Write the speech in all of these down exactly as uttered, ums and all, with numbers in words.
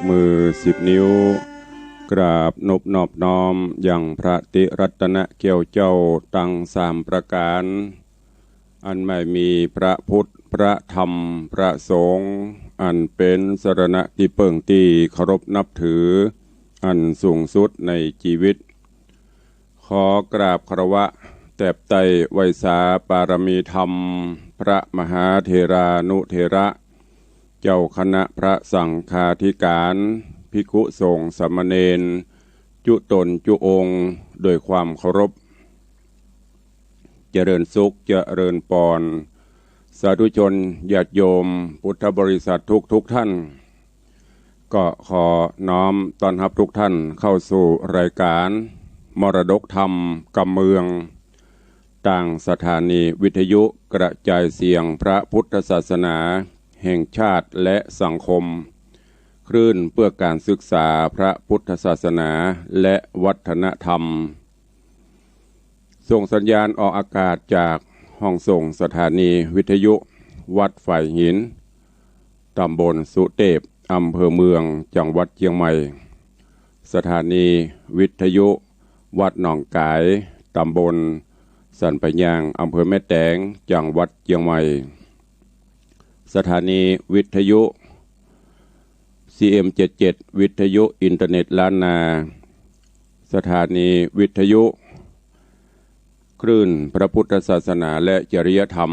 มือสิบนิ้ว กราบนบนอบน้อมยังพระติรัตนแก้วเจ้าตังสามประก๋าน อันไม่มีพระพุทธ พระธรรม พระสงฆ์ อันเป๋นสรณะตี้เปิ้งตี้เคารพนับถือ อันสูงสุดในจีวิต ขอกราบคารวะแตบไต้ไหว้สาปารมีธรรม พระมหาเถรานุเถระ เจ้าคณะพระสังฆาธิการ ภิกขุสงฆ์สามเณร จุตนจุองค์ ด้วยความเคารพ เจริญสุข เจริญปอน สาธุชน ญาติโยม พุทธบริษัททุกๆ ท่าน ก็ขอน้อมต้อนรับทุกท่านเข้าสู่รายการมรดกธรรมกำเมือง ตางสถานีวิทยุกระจายเสียงพระพุทธศาสนาแห่งชาติและสังคม คลื่นเพื่อการศึกษาพระพุทธศาสนาและวัฒนธรรม ส่งสัญญาณออกอากาศจากห้องส่งสถานีวิทยุวัดฝายหิน ตำบลสุเตพ อำเภอเมือง จังหวัดเจียงใหม่ สถานีวิทยุวัดหนองก๋าย ตำบลสันป่ายยาง อำเภอแม่แตง จังหวัดเจียงใหม่ สถานีวิทยุ ซีเอ็ม เจ็ดเจ็ด วิทยุอินเทอร์เน็ตล้านนา สถานีวิทยุคลื่นพระพุทธศาสนาและจริยธรรม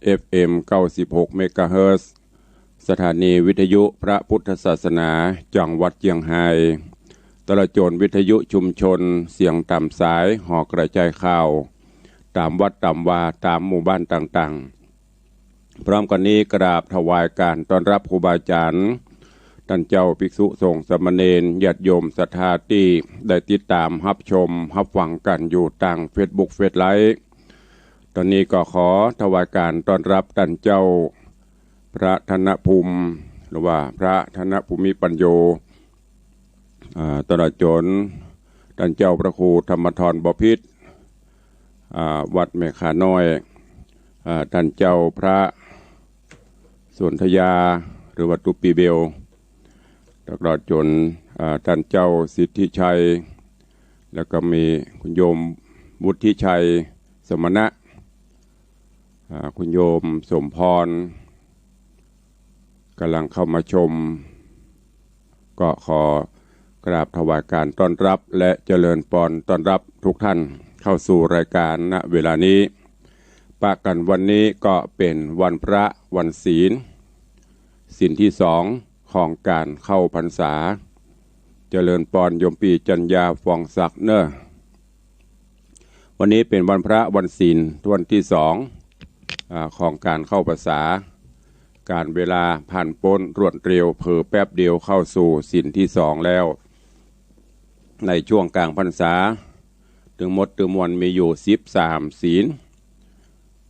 เอฟเอ็ม เก้าสิบหก เมกะเฮิรตซ์ สถานีวิทยุพระพุทธศาสนาจังหวัดเจียงฮาย ตลอดจ๋นวิทยุชุมชนเสียงต๋ามสายหอกระจายข่าว ต๋ามวัดต๋ามวา ต๋ามหมู่บ้านต่างๆ พร้อมกั๋นนี้กราบถวายการต้อนรับครูบาอาจ๋ารย์ ต้านเจ้าภิกษุสงฆ์สามเณร ญาติโยมศรัทธาตี้ได้ติดต๋ามฮับชมฮับฟังกั๋นอยู่ตางเฟซบุ๊กเฟซไลฟ์ ตอนนี้ก็ขอถวายการต้อนรับต้านเจ้าพระธนภูมิ หรือว่าพระธนภูมิปัญโญ อ่า ตลอดจ๋นต้านเจ้าพระครูธรรมธรบ่อพิตร อ่า วัดแม่ข่าน้อย อ่า ต้านเจ้าพระสนธยา หรือว่าตุ๊ปปี้เบล ตลอดจ๋น อ่า ต้านเจ้าสิทธิชัย แล้วก็มีคุณโยมวุฒิชัยสมณะ อ่า คุณโยมสมพร ก๋ำลังเข้ามาชม ก็ขอกราบถวายการต้อนรับและเจริญปอนต้อนรับทุกท่านเข้าสู่รายการ ณ เวลานี้ ปะกั๋นวันนี้ก็เป๋นวันพระวันศีล ศีลตี้สองของก๋านเข้าพรรษา เจริญปอนโยมปี้จัญญา ฟองศักดิ์เน่อ วันนี้เป๋นวันพระวันศีลถ้วนตี้สอง อ่า ของก๋านเข้าพรรษา ก๋าลเวลาผ่านป๊นรวดเร็ว เผลอแป๊บเดียวเข้าสู่ศีลตี้สองแล้ว ในช่วงก๋างพรรษา ตึงหมดตึงมวลมีอยู่สิบสามศีล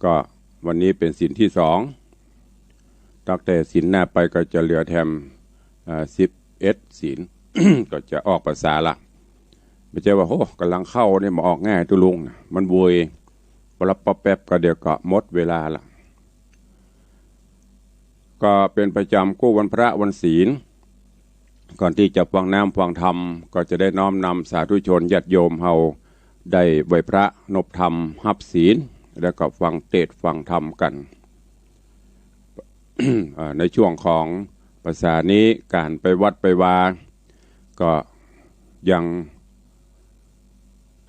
ก็วันนี้เป๋นศีลตี้สอง ตั้งแต่ศีลหน้าไปก็จะเหลือแถม อ่า สิบเอ็ดศีล ก็จะออกพรรษาละ บ่ใจ้ว่า โอ้ ก๋ำลังเข้านี่มาออกง่ายตุ๊ลุงนะ มันโวย ปะลับปะแป๊บก็เดี๋ยวก็หมดเวลาละ ก็เป๋นประจ๋ำกู้วันพระวันศีล ก่อนตี้จะฟังน้ำฟังธรรม ก็จะได้น้อมนำสาธุชนญาติโยมเฮาได้ไหว้พระนบธรรมฮับศีล แล้วก็ฟังเตสน์ฟังธรรมกั๋น อ่า ในช่วงของพรรษานี้ก๋านไปวัดไปวา ก็ยัง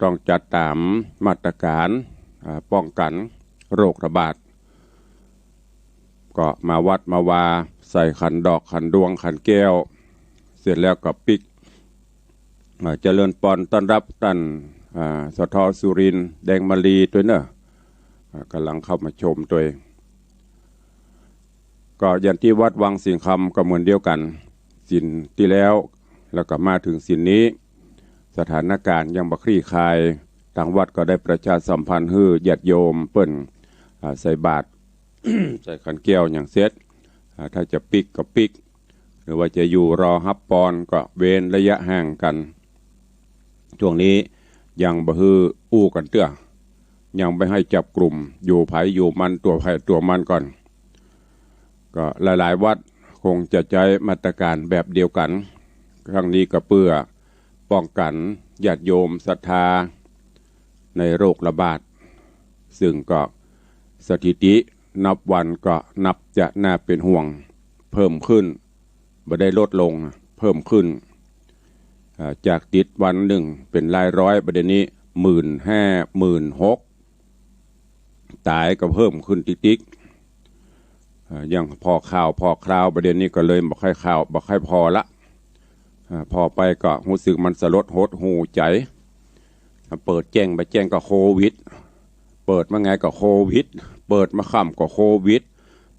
ต้องจัดต๋ามมาตรก๋าน อ่า ป้องกั๋นโรคระบาด ก็มาวัดมาวา ใส่ขันดอกขันดวงขันแก้ว เสร็จแล้วก็ปิ๊ก อ่า เจริญปอนต้อนรับต้าน อ่า สท สุรินทร์ แดงมาลีตวยเน่อ อ่า ก๋ำลังเข้ามาชมตวย ก็อย่างตี้วัดวังสิงห์คำก็เหมือนเดียวกั๋น ศีลตี้แล้ว แล้วก็มาเถิงศีลนี้ สถานก๋ารณ์ยังบ่คลี่คลาย ตางวัดก็ได้ประชาสัมพันธ์หื้อญาติโยมเปิ้น อ่า ใส่บาตร ใส่ขันแก้วหยังเสร็จ อ่า ถ้าจะปิ๊กก็ปิ๊ก หรือว่าจะอยู่รอฮับปอนก็เว้นระยะห่างกั๋น ช่วงนี้ยังบ่หื้ออู้กั๋นเตื้อ ยังบ่หื้อจับกลุ่ม อยู่ใผอยู่มัน ตั๋วใผตั๋วมันก่อน ก็หลายๆ วัดคงจะใจ๊มาตรก๋านแบบเดียวกั๋น ครั้งนี้ก็เพื่อป้องกั๋นญาติโยมศรัทธาในโรคระบาด ซึ่งก็สถิตินับวันก็นับจะน่าเป๋นห่วง เพิ่มขึ้น บ่ได้ลดลง เพิ่มขึ้น อ่า จากติดวันนึ่งเป๋นหลายร้อย บ่าเดี่ยวนี้หมื่นห้า หมื่นหก ต๋ายก็เพิ่มขึ้นติ๊กๆ อ่า อย่างผ่อข่าวผ่อคราว บ่าเดี่ยวนี้ก็เลยบ่ค่อยข่าว บ่ค่อยผ่อละ อ่า ผ่อไปก็ฮู้สึกมันสลดหดหู่ใจ๋ เปิดแจ้งบ่าแจ้งก็โควิด เปิดมาไงก็โควิด เปิดมาค่ำก็โควิด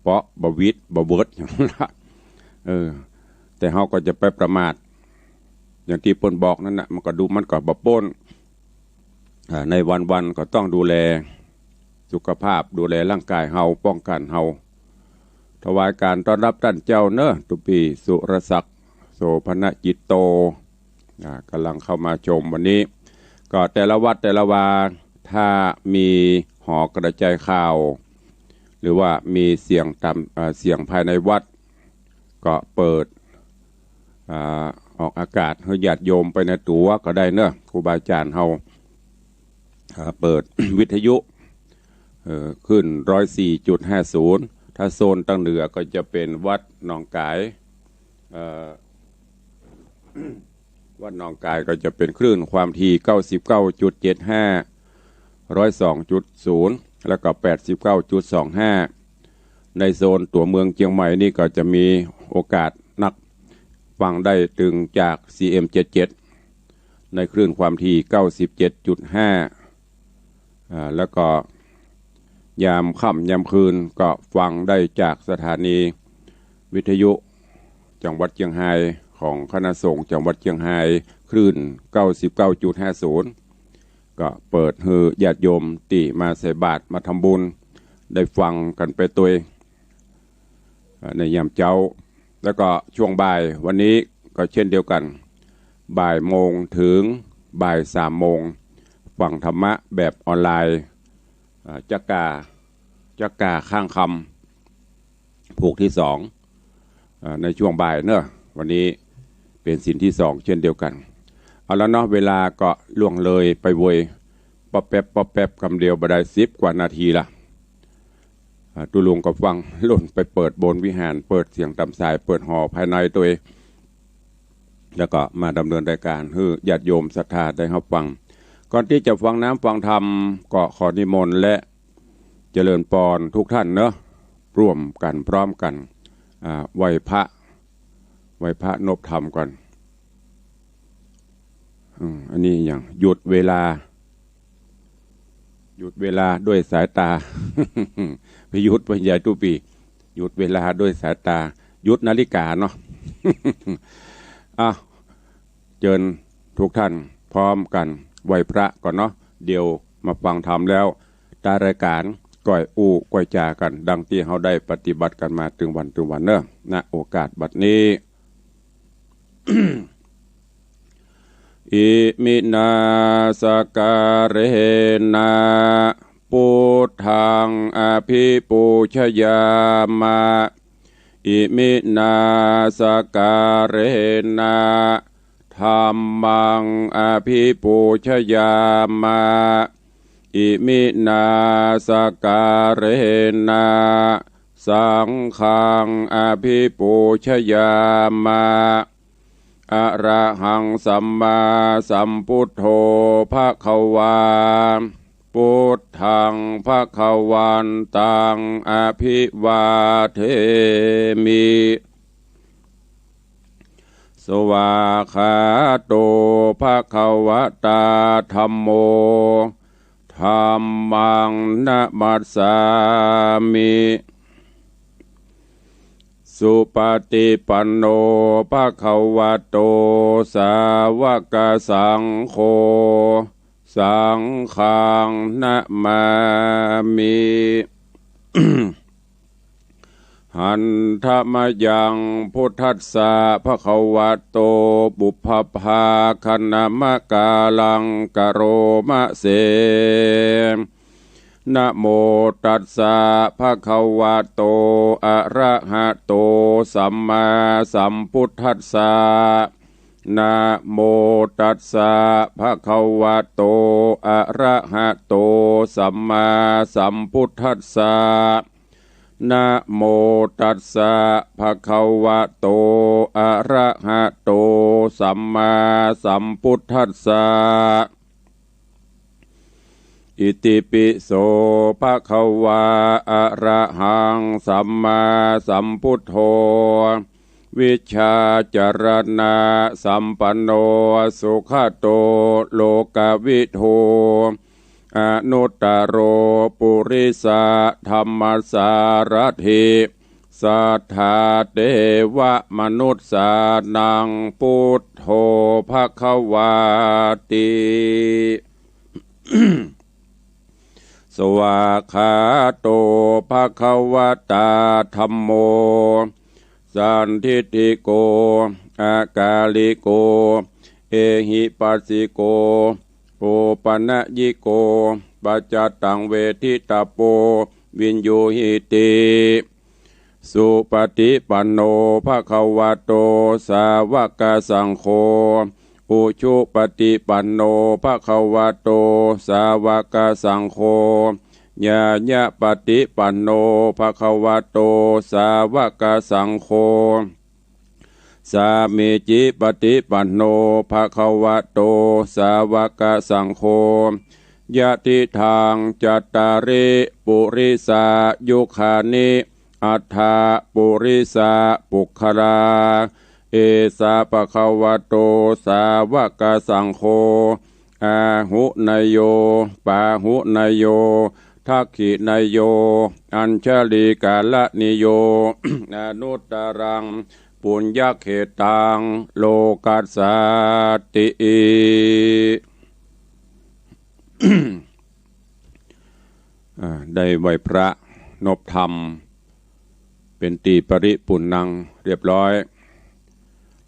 เปาะบ่าวิดบ่าเวิด อย่างนั้นละ เออ แต่เฮาก็จะไปประมาท อย่างตี้เปิ้นบอกนั้นน่ะ มันก็ดู มันก็บ่ป๊น อ่า ในวันๆ ก็ต้องดูแลสุขภาพ ดูแลร่างกายเฮา ป้องกั๋นเฮา ถวายก๋านต้อนรับต้านเจ้าเนาะ ตุ๊ปี้ สุรศักดิ์ โสภณจิตโต อ่า ก่ำลังเข้ามาชมวันนี้ ก็แต่ละวัดแต่ละวา ถ้ามีหอกระจายข่าว หรือว่ามีเสียงต๋าม อ่า เสียงภายในวัด ก็เปิด อ่า ออกอากาศหื้อญาติโยมไปในตั๋วก็ได้เนาะ ครูบาอาจ๋ารย์เฮา อ่า เปิดวิทยุ เอ่อ คลื่นร้อยสี่จุดห้าศูนย์ ถ้าโซนตางเหนือก็จะเป๋นวัดหนองก๋าย เอ่อ วัดหนองก๋ายก็จะเป๋นคลื่นความถี่เก้าสิบเก้าจุดเจ็ดห้า ร้อยสองจุดศูนย์ แล้วก็แปดสิบเก้าจุดสองห้า ในโซนตั๋วเมืองเจียงใหม่นี่ก็จะมีโอกาสนักฟังได้ตึงจาก ซีเอ็มเจ็ดเจ็ด ในคลื่นความถี่เก้าสิบเจ็ดจุดห้า อ่า แล้วก็ยามค่ำยามคืนก็ฟังได้จากสถานีวิทยุจังหวัดเจียงฮาย ของคณะสงฆ์จังหวัดเจียงฮาย คลื่นเก้าสิบเก้าจุดห้าศูนย์ ก็เปิดหื้อญาติโยมตี้มาใส่บาตรมาทำบุญได้ฟังกั๋นไปตวย อ่า ในยามเจ๊า แล้วก็ช่วงบ่ายวันนี้ก็เช่นเดียวกั๋น บ่ายโมงถึงบ่ายสามโมง ฟังธรรมะแบบออนไลน์ อ่า จ๊ะกา จ๊ะกาข้างคำ ผูกตี้สอง อ่า ในช่วงบ่ายเนาะ วันนี้เป๋นศีลตี้สองเช่นเดียวกั๋น เอาละเนาะ เวลาก็ล่วงเลยไปเวย ป๊อบแป๊บป๊อบแป๊บ กำเดียวบ่ได้สิบกว่านาทีละ อ่า ตุ๊ลุงก็ฟังล่นไปเปิดบนวิหาร เปิดเสียงต๋ามสาย เปิดหอภายในตวย แล้วก็มาดำเนินรายการหื้อญาติโยมศรัทธาได้ฮับฟัง ก่อนตี้จะฟังน้ำฟังธรรม ก็ขอนิมนต์และเจริญปอนทุกท่านเนาะ ร่วมกั๋นพร้อมกั๋น อ่า ไหว้พระ ไหว้พระนบธรรมก่อน อืม อันนี้อะหยัง หยุดเวลา หยุดเวลาด้วยสายต๋า ไปหยุด ไปยายตุ๊ปี้ หยุดเวลาด้วยสายต๋า หยุดนาฬิกาเนาะ อ่ะ เจิญทุกท่านพร้อมกั๋นไหว้พระก่อนเนาะ เดี๋ยวมาฟังธรรมแล้ว ท้ายรายการก้อยอู้ก้อยจ๋ากั๋น ดังตี้เฮาได้ปฏิบัติกั๋นมาตึงวันตึงวันเนาะ ณ โอกาสบัดนี้ อิมินาสการะนะ พุทธังอะภิปูชยามะ อิมินาสการะนะ ธัมมังอะภิปูชยามะ อิมินาสการะนะ สังฆังอะภิปูชยามะ อะระหังสัมมาสัมพุทโธภะคะวา พุทธังภะคะวันตังอะภิวาเทมิ สวากขาโตภะคะวะตา ธัมโม ธัมมังนะมัสสามิ สุปะติปันโนภะคะวะโต สาวกสังโฆ สังฆังนะมามิ หันทะมะยังพุทธัสสะภะคะวะโต ปุพพะภาคะนะมะกาลังกะโรมะเส นะโมตัสสะภะคะวะโต อะระหะโต สัมมาสัมพุทธัสสะ นะโมตัสสะ ภะคะวะโต อะระหะโต สัมมาสัมพุทธัสสะ นะโมตัสสะ ภะคะวะโต อะระหะโต สัมมาสัมพุทธัสสะ อิติปิโส ภะคะวา อะระหัง สัมมาสัมพุทโธ วิชชาจารณะสัมปันโน สุขะโต โลกะวิทู อนุตตโร ปุริสะธัมมสารถิ สัทธาเทวะมนุสสานัง พุทโธ ภะคะวาติ สวากขาโต ภะคะวะตา ธัมโม สันทิฏฐิโก อะกาลิโก เอหิปัสสิโก โอปะนะยิโก ปัจจตตัง เวทิตะโป วิญญูหิติ สุปะฏิปันโน ภะคะวะโต สาวะกะสังโฆ อุชุปะฏิปันโน ภะคะวะโต สาวะกะสังโฆ ญาณะปะฏิปันโน ภะคะวะโต สาวะกะสังโฆ สามีจิปะฏิปันโน ภะคะวะโต สาวะกะสังโฆ ยะทิทัง จัตตาริ ปุริสายุคานิ อัฏฐะ ปุริสะปุคคลา เอสะ ภะคะวะโต สาวะกะสังโฆ อาหุเนโย ปาหุเนโย ทักขิเนโย อัญชลีกะรณีโย อนุตตรัง ปุญญะเขตัง โลกัสสาติ อ่า ได้ไหว้พระนบธรรม เป๋นตี้ปริปุณณังเรียบร้อย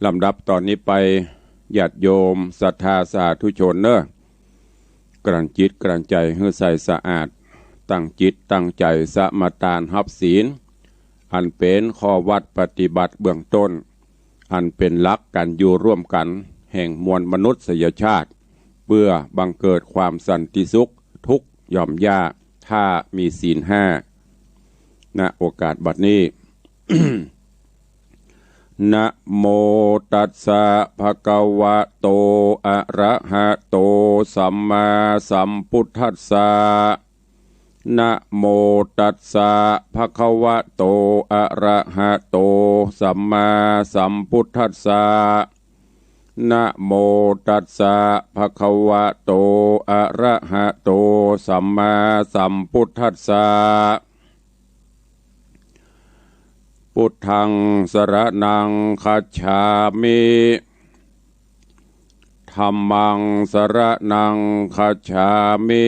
ลำดับต่อนี้ไป ญาติโยมศรัทธาสาธุชนเน่อ กลั่นจิตกลั่นใจ๋หื้อใสสะอาด ตั้งจิตตั้งใจ๋สมาตานฮับศีล อันเป๋นข้อวัดปฏิบัติเบื้องต้น อันเป๋นหลักก๋านอยู่ร่วมกั๋นแห่งมวลมนุษยชาติ เปื้อบังเกิดความสันติสุข ทุกข์ย่อมยาก ถ้ามีศีลห้า ณ โอกาสบัดนี้ นะโมตัสสะ ภะคะวะโต อะระหะโต สัมมาสัมพุทธัสสะ นะโมตัสสะ ภะคะวะโต อะระหะโต สัมมาสัมพุทธัสสะ นะโมตัสสะ ภะคะวะโต อะระหะโต สัมมาสัมพุทธัสสะ พุทธัง สรณัง คัจฉามิ ธัมมัง สรณัง คัจฉามิ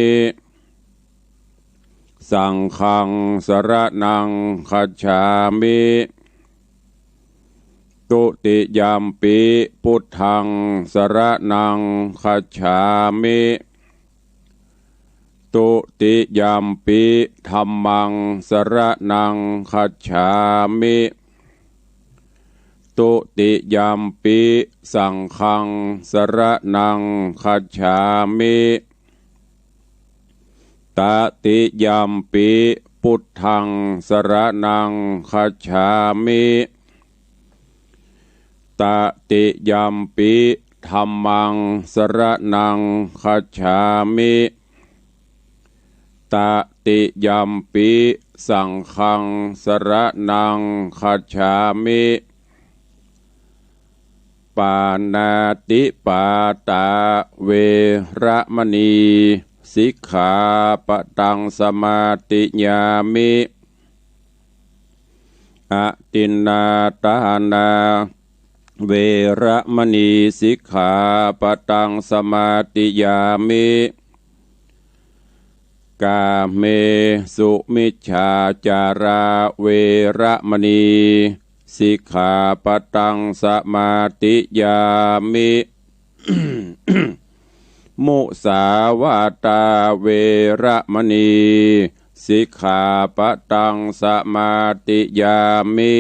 สังฆัง สรณัง คัจฉามิ ตุติยัมปิ พุทธัง สรณัง คัจฉามิ ตุติยัมปิ ธัมมัง สรณัง คัจฉามิ ตุติยัมปิ สังฆัง สรณัง คัจฉามิ ตติยัมปิ พุทธัง สรณัง คัจฉามิ ตติยัมปิ ธัมมัง สรณัง คัจฉามิ ตติยัมปิ สังฆัง สรณัง คัจฉามิ ปาณาติปาตา เวระมะณี สิกขาปะตัง สมาธิยามิ อทินนาทานา เวระมะณี สิกขาปะตัง สมาธิยามิ กาเมสุมิจฉาจารา เวระมะณี สิกขาปะตัง สมาธิยามิ มุสาวาตา เวระมะณี สิกขาปะตัง สมาธิยามิ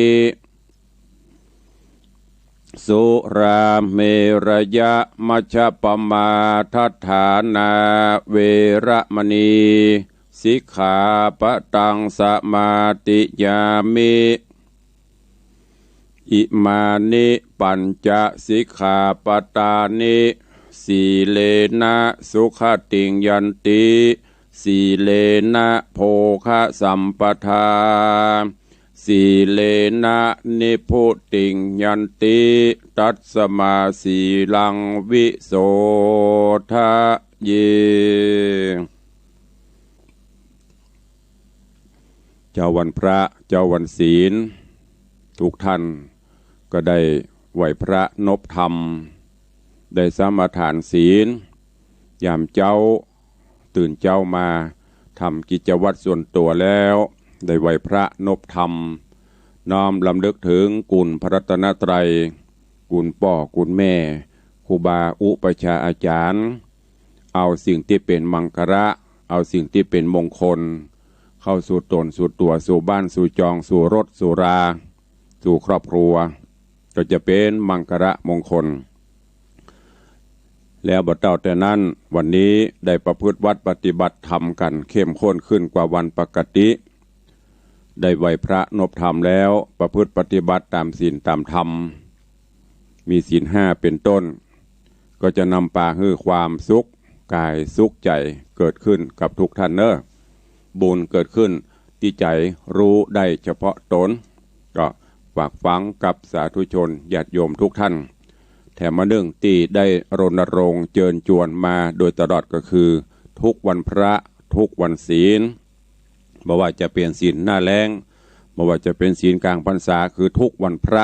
สุราเมรยมัชฌปมาทัฏฐานาเวระมณี สิกขาปะตังสมาธิยามิ อิมานิปัญจสิกขาปะตานิ สีเลนะสุขติงยันติ สีเลนะโภคสัมปทา สีเลนะนิพพุติงยันติ ตัสมาสีลังวิโสทะเย เจ๊าวันพระ เจ๊าวันศีล ทุกท่านก็ได้ไหว้พระนบธรรม ได้สมาทานศีล ยามเจ๊า ตื่นเจ๊ามาทำกิจวัตรส่วนตั๋วแล้ว ได้ไหว้พระนบธรรม น้อมรำลึกถึงคุณพระรัตนตรัย คุณป้อคุณแม่ ครูบาอุปัชฌาย์อาจ๋ารย์ เอาสิ่งตี้เป๋นมังคละ เอาสิ่งตี้เป๋นมงคล เข้าสู่ต๋นสู่ตั๋วสู่บ้านสู่จองสู่รถสู่รา สู่ครอบครัว ก็จะเป๋นมังคละมงคล แล้วบ่เต้าแต่นั้น วันนี้ได้ประพฤติวัตรปฏิบัติธรรมกั๋นเข้มข้นขึ้นกว่าวันปกติ ได้ไหว้พระนบธรรมแล้ว ประพฤติปฏิบัติต๋ามศีลต๋ามธรรม มีศีลห้าเป๋นต้น ก็จะนำปาหื้อความสุขกายสุขใจ๋เกิดขึ้นกับทุกท่านเน้อ บุญเกิดขึ้นตี้ใจ๋ ฮู้ได้เฉพาะต๋น ก็ฝากฝังกับสาธุชนญาติโยมทุกท่าน แถมอันนึ่งตี้ได้รณรงค์เจิญจวนมาโดยตลอดก็คือ ทุกวันพระ ทุกวันศีล บ่ว่าจะเป๋นศีลหน้าแล้ง บ่ว่าจะเป๋นศีลก๋างพรรษา คือทุกวันพระ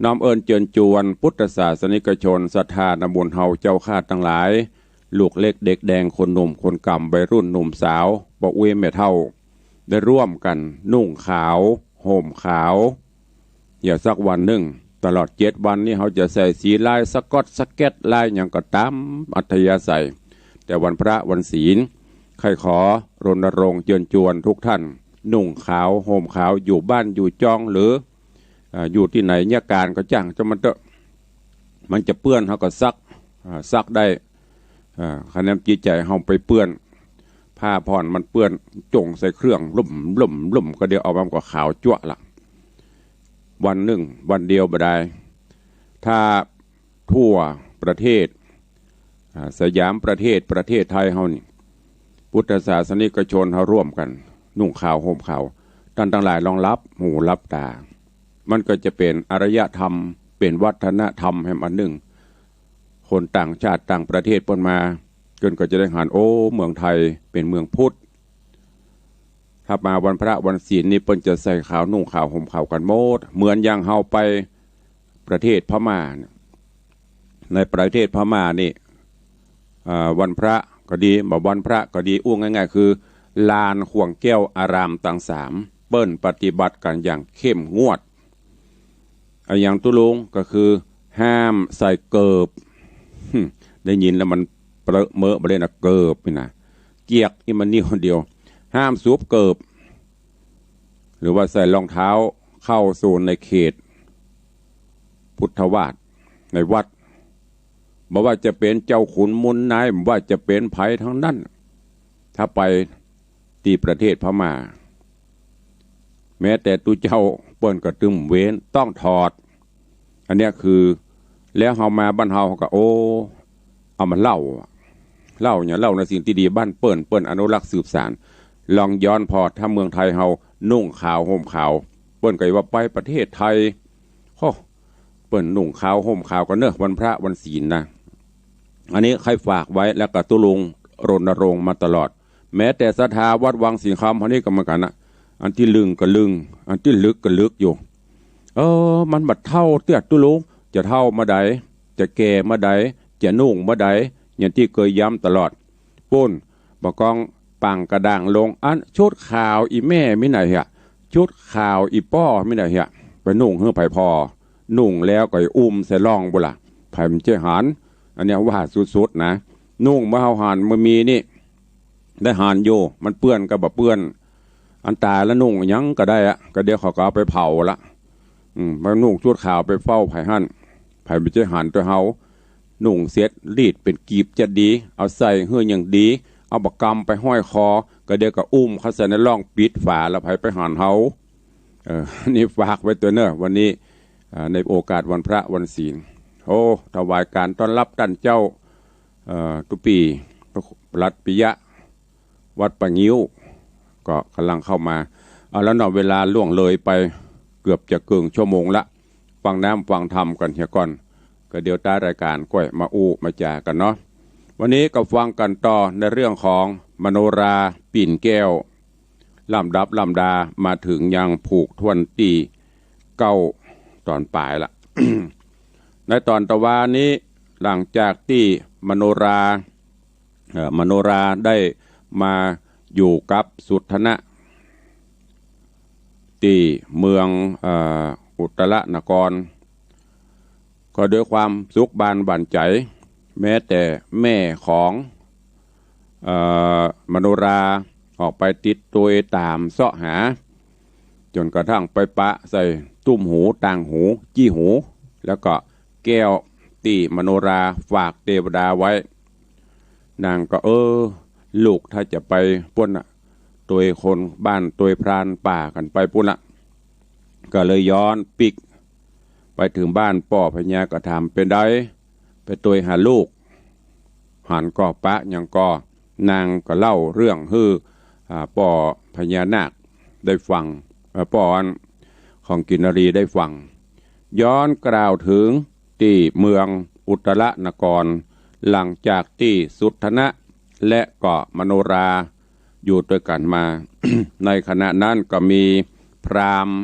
น้อมเอิญเจิญจวนพุทธศาสนิกชน ศรัทธาหมู่เฮาเจ้าข้าตังหลาย ลูกเล็กเด็กแดง คนหนุ่มคนก่ำ วัยรุ่นหนุ่มสาว ป้ออุ๊ยแม่เฒ่า ได้ร่วมกั๋นนุ่งขาว ห่มขาว เหียสักวันนึ่ง ตลอดเจ็ดวันนี้เฮาจะใส่สีลายสก๊อตสแก็ตลายหยังก็ต๋ามอัธยาศัย แต่วันพระวันศีล ใค่ขอรณรงค์เจิญจวนทุกท่าน นุ่งขาว ห่มขาว อยู่บ้านอยู่จองหรือ อ่า อยู่ตี้ไหนเยียะก๋านก็จ้างเจ้ามันเต๊อะ มันจะเปื้อนเฮาก็ซัก อ่า ซักได้ อ่า คะแนนจิตใจ๋เฮาไปเปื้อน ผ้าผ่อนมันเปื้อน จ่งใส่เครื่อง ลุ่มลุ่มลุ่ม ก็เดี๋ยวเอามันก็ขาวจั๊วะละ วันนึ่ง วันเดียวบ่ได้ ถ้าทั่วประเทศ อ่า สยามประเทศ ประเทศไทยเฮานี่ พุทธศาสนิกชนเฮาร่วมกั๋น นุ่งขาว ห่มขาว ต้านตังหลายลองหลับหูหลับต๋า มันก็จะเป๋นอารยธรรม เป๋นวัฒนธรรมแหมอันนึ่ง คนต่างชาติต่างประเทศเปิ้นมา เปิ้นก็จะได้หัน โอ้ เมืองไทยเป๋นเมืองพุทธ ถ้ามาวันพระวันศีลนี่เปิ้นจะใส่ขาว นุ่งขาว ห่มขาวกั๋นหมด เหมือนอย่างเฮาไปประเทศพม่าเนี่ย ในประเทศพม่านี่ อ่า วันพระก็ดี บ่วันพระก็ดี อู้ง่ายๆ คือ ลานข่วงแก้วอารามตังสาม เปิ้นปฏิบัติกั๋นอย่างเข้มงวด อะหยังตุ๊ลุง ก็คือห้ามใส่เกิบ ได้ยินแล้วมันเปรอะเมอะบ่เล่นนะ เกิบนี่นะ เกียกอี้มันนิ้วเดียว ห้ามสวมเกิบ หรือว่าใส่รองเท้าเข้าสู่ในเขตพุทธวาส ในวัด บ่ว่าจะเป๋นเจ้าขุนมูลนาย บ่ว่าจะเป๋นใผตังนั้น ถ้าไปตี้ประเทศพม่า แม้แต่ตุ๊เจ้าเปิ้นก็ตึงเว้น ต้องถอด อันเนี้ยคือ แล้วเฮามาบ้านเฮาก็ โอ้ เอามาเล่า เล่าเนี่ย เล่าในสิ่งตี้ดีบ้านเปิ้น เปิ้นอนุรักษ์สืบสาน ลองย้อนผ่อถ้าเมืองไทยเฮานุ่งขาวห่มขาว เปิ้นก็ว่าไปประเทศไทย โห เปิ้นนุ่งขาวห่มขาวกั๋นเนอะ วันพระวันศีลนะ อันนี้ใค่ฝากไว้ แล้วก็ตุ๊ลุงรณรงค์มาตลอด แม้แต่ศรัทธาวัดวังสิงห์คำเฮานี่ก็เหมือนกั๋นนะ อันตี้ลึงก็ลึง อันตี้ลึกก็ลึกอยู่ เออ มันบ่เฒ่าเตื้อตุ๊ลุง จะเฒ่าเมื่อใด จะแก่เมื่อใด จะนุ่งเมื่อใด อย่างตี้เกยย้ำตลอด ปู้น บ่ากองป่างกระด้างลง อันชุดขาวอี่แม่มีไหนเหีย ชุดขาวอี่ป้อมีไหนเหีย ไปนุ่งหื้อใผผ่อ นุ่งแล้วก็อุ้มใส่ล่องบุล่ะ ใผมันจะหัน อันเนี้ยว่าสุดๆ นะ นุ่งบ่าเฮาหัน บ่มีนี่ ได้หันอยู่ มันเปื้อนก็บ่เปื้อน อันต๋ายแล้วนุ่งหยังก็ได้อะ ก็เดี๋ยวเขาก็เอาไปเผาละ อืม มานุ่งชุดขาวไปเฝ้าไผหั้น ผมันจะหันตั๋วเฮา นุ่งเสร็จรีดเป๋นกีบจะดี เอาใส่หื้ออย่างดี เอาบ่ากำไปห้อยคอ ก็เดี๋ยวก็อุ้มเข้าใส่ในร่องปิดฝา แล้วใผไปหันเฮา เออ นี่ฝากไว้ตั๋วเน่อ วันนี้ อ่า ในโอกาสวันพระวันศีล โอ้ ถวายการต้อนรับต้านเจ้า เอ่อ ตุ๊ปี ปลัดปิยะ วัดป่างิ้ว ก็ก่ำลังเข้ามา เอาละเนาะ เวลาล่วงเลยไปเกือบจะเกิ่งชั่วโมงละ ฟังน้ำฟังธรรมกั๋นเหียก่อน ก็เดี๋ยวต๊ายรายก๋านก้อยมาอู้มาจ๋ากั๋นเนาะ วันนี้ก็ฟังกั๋นต่อในเรื่องของมโนราปิ่นแก้ว ลำดับลำดามาเถิงยังผูกถ้วนตี้เก้าต๋อนป๋ายละ ในต๋อนตะวานี้ หลังจากตี้มโนรา เอ่อ มโนราได้มาอยู่กับสุทธนะ ตี้เมือง เอ่อ อุตตรนคร ก็ด้วยความสุขบานหวั่นใจ๋ แม้แต่แม่ของ เอ่อ มโนราออกไปติดตวยต๋ามเซาะหา จ๋นกระทั่งไปปะใส่ตุ้มหู ต่างหู จี้หู แล้วก็แก้วตี้มโนราฝากเตวดาไว้ นางก็ เออ ลูกถ้าจะไปปู๊นน่ะ ตวยคนบ้านตวยพรานป่ากั๋นไปปู๊นละ ก็เลยย้อนปิ๊กไปเถิงบ้านป้อพญาก็ถาม เป๋นใด ไปตวยหาลูก หันก่อปะหยังก่อ นางก็เล่าเรื่องหื้อ อ่า ป้อพญานาคได้ฟัง เอ่อ ป้ออันของกินนรีได้ฟัง ย้อนกล่าวเถิงตี้เมืองอุตตรนคร หลังจากตี้สุทธนะและก็มโนราอยู่ตวยกั๋นมา ในขณะนั้นก็มีพราหมณ์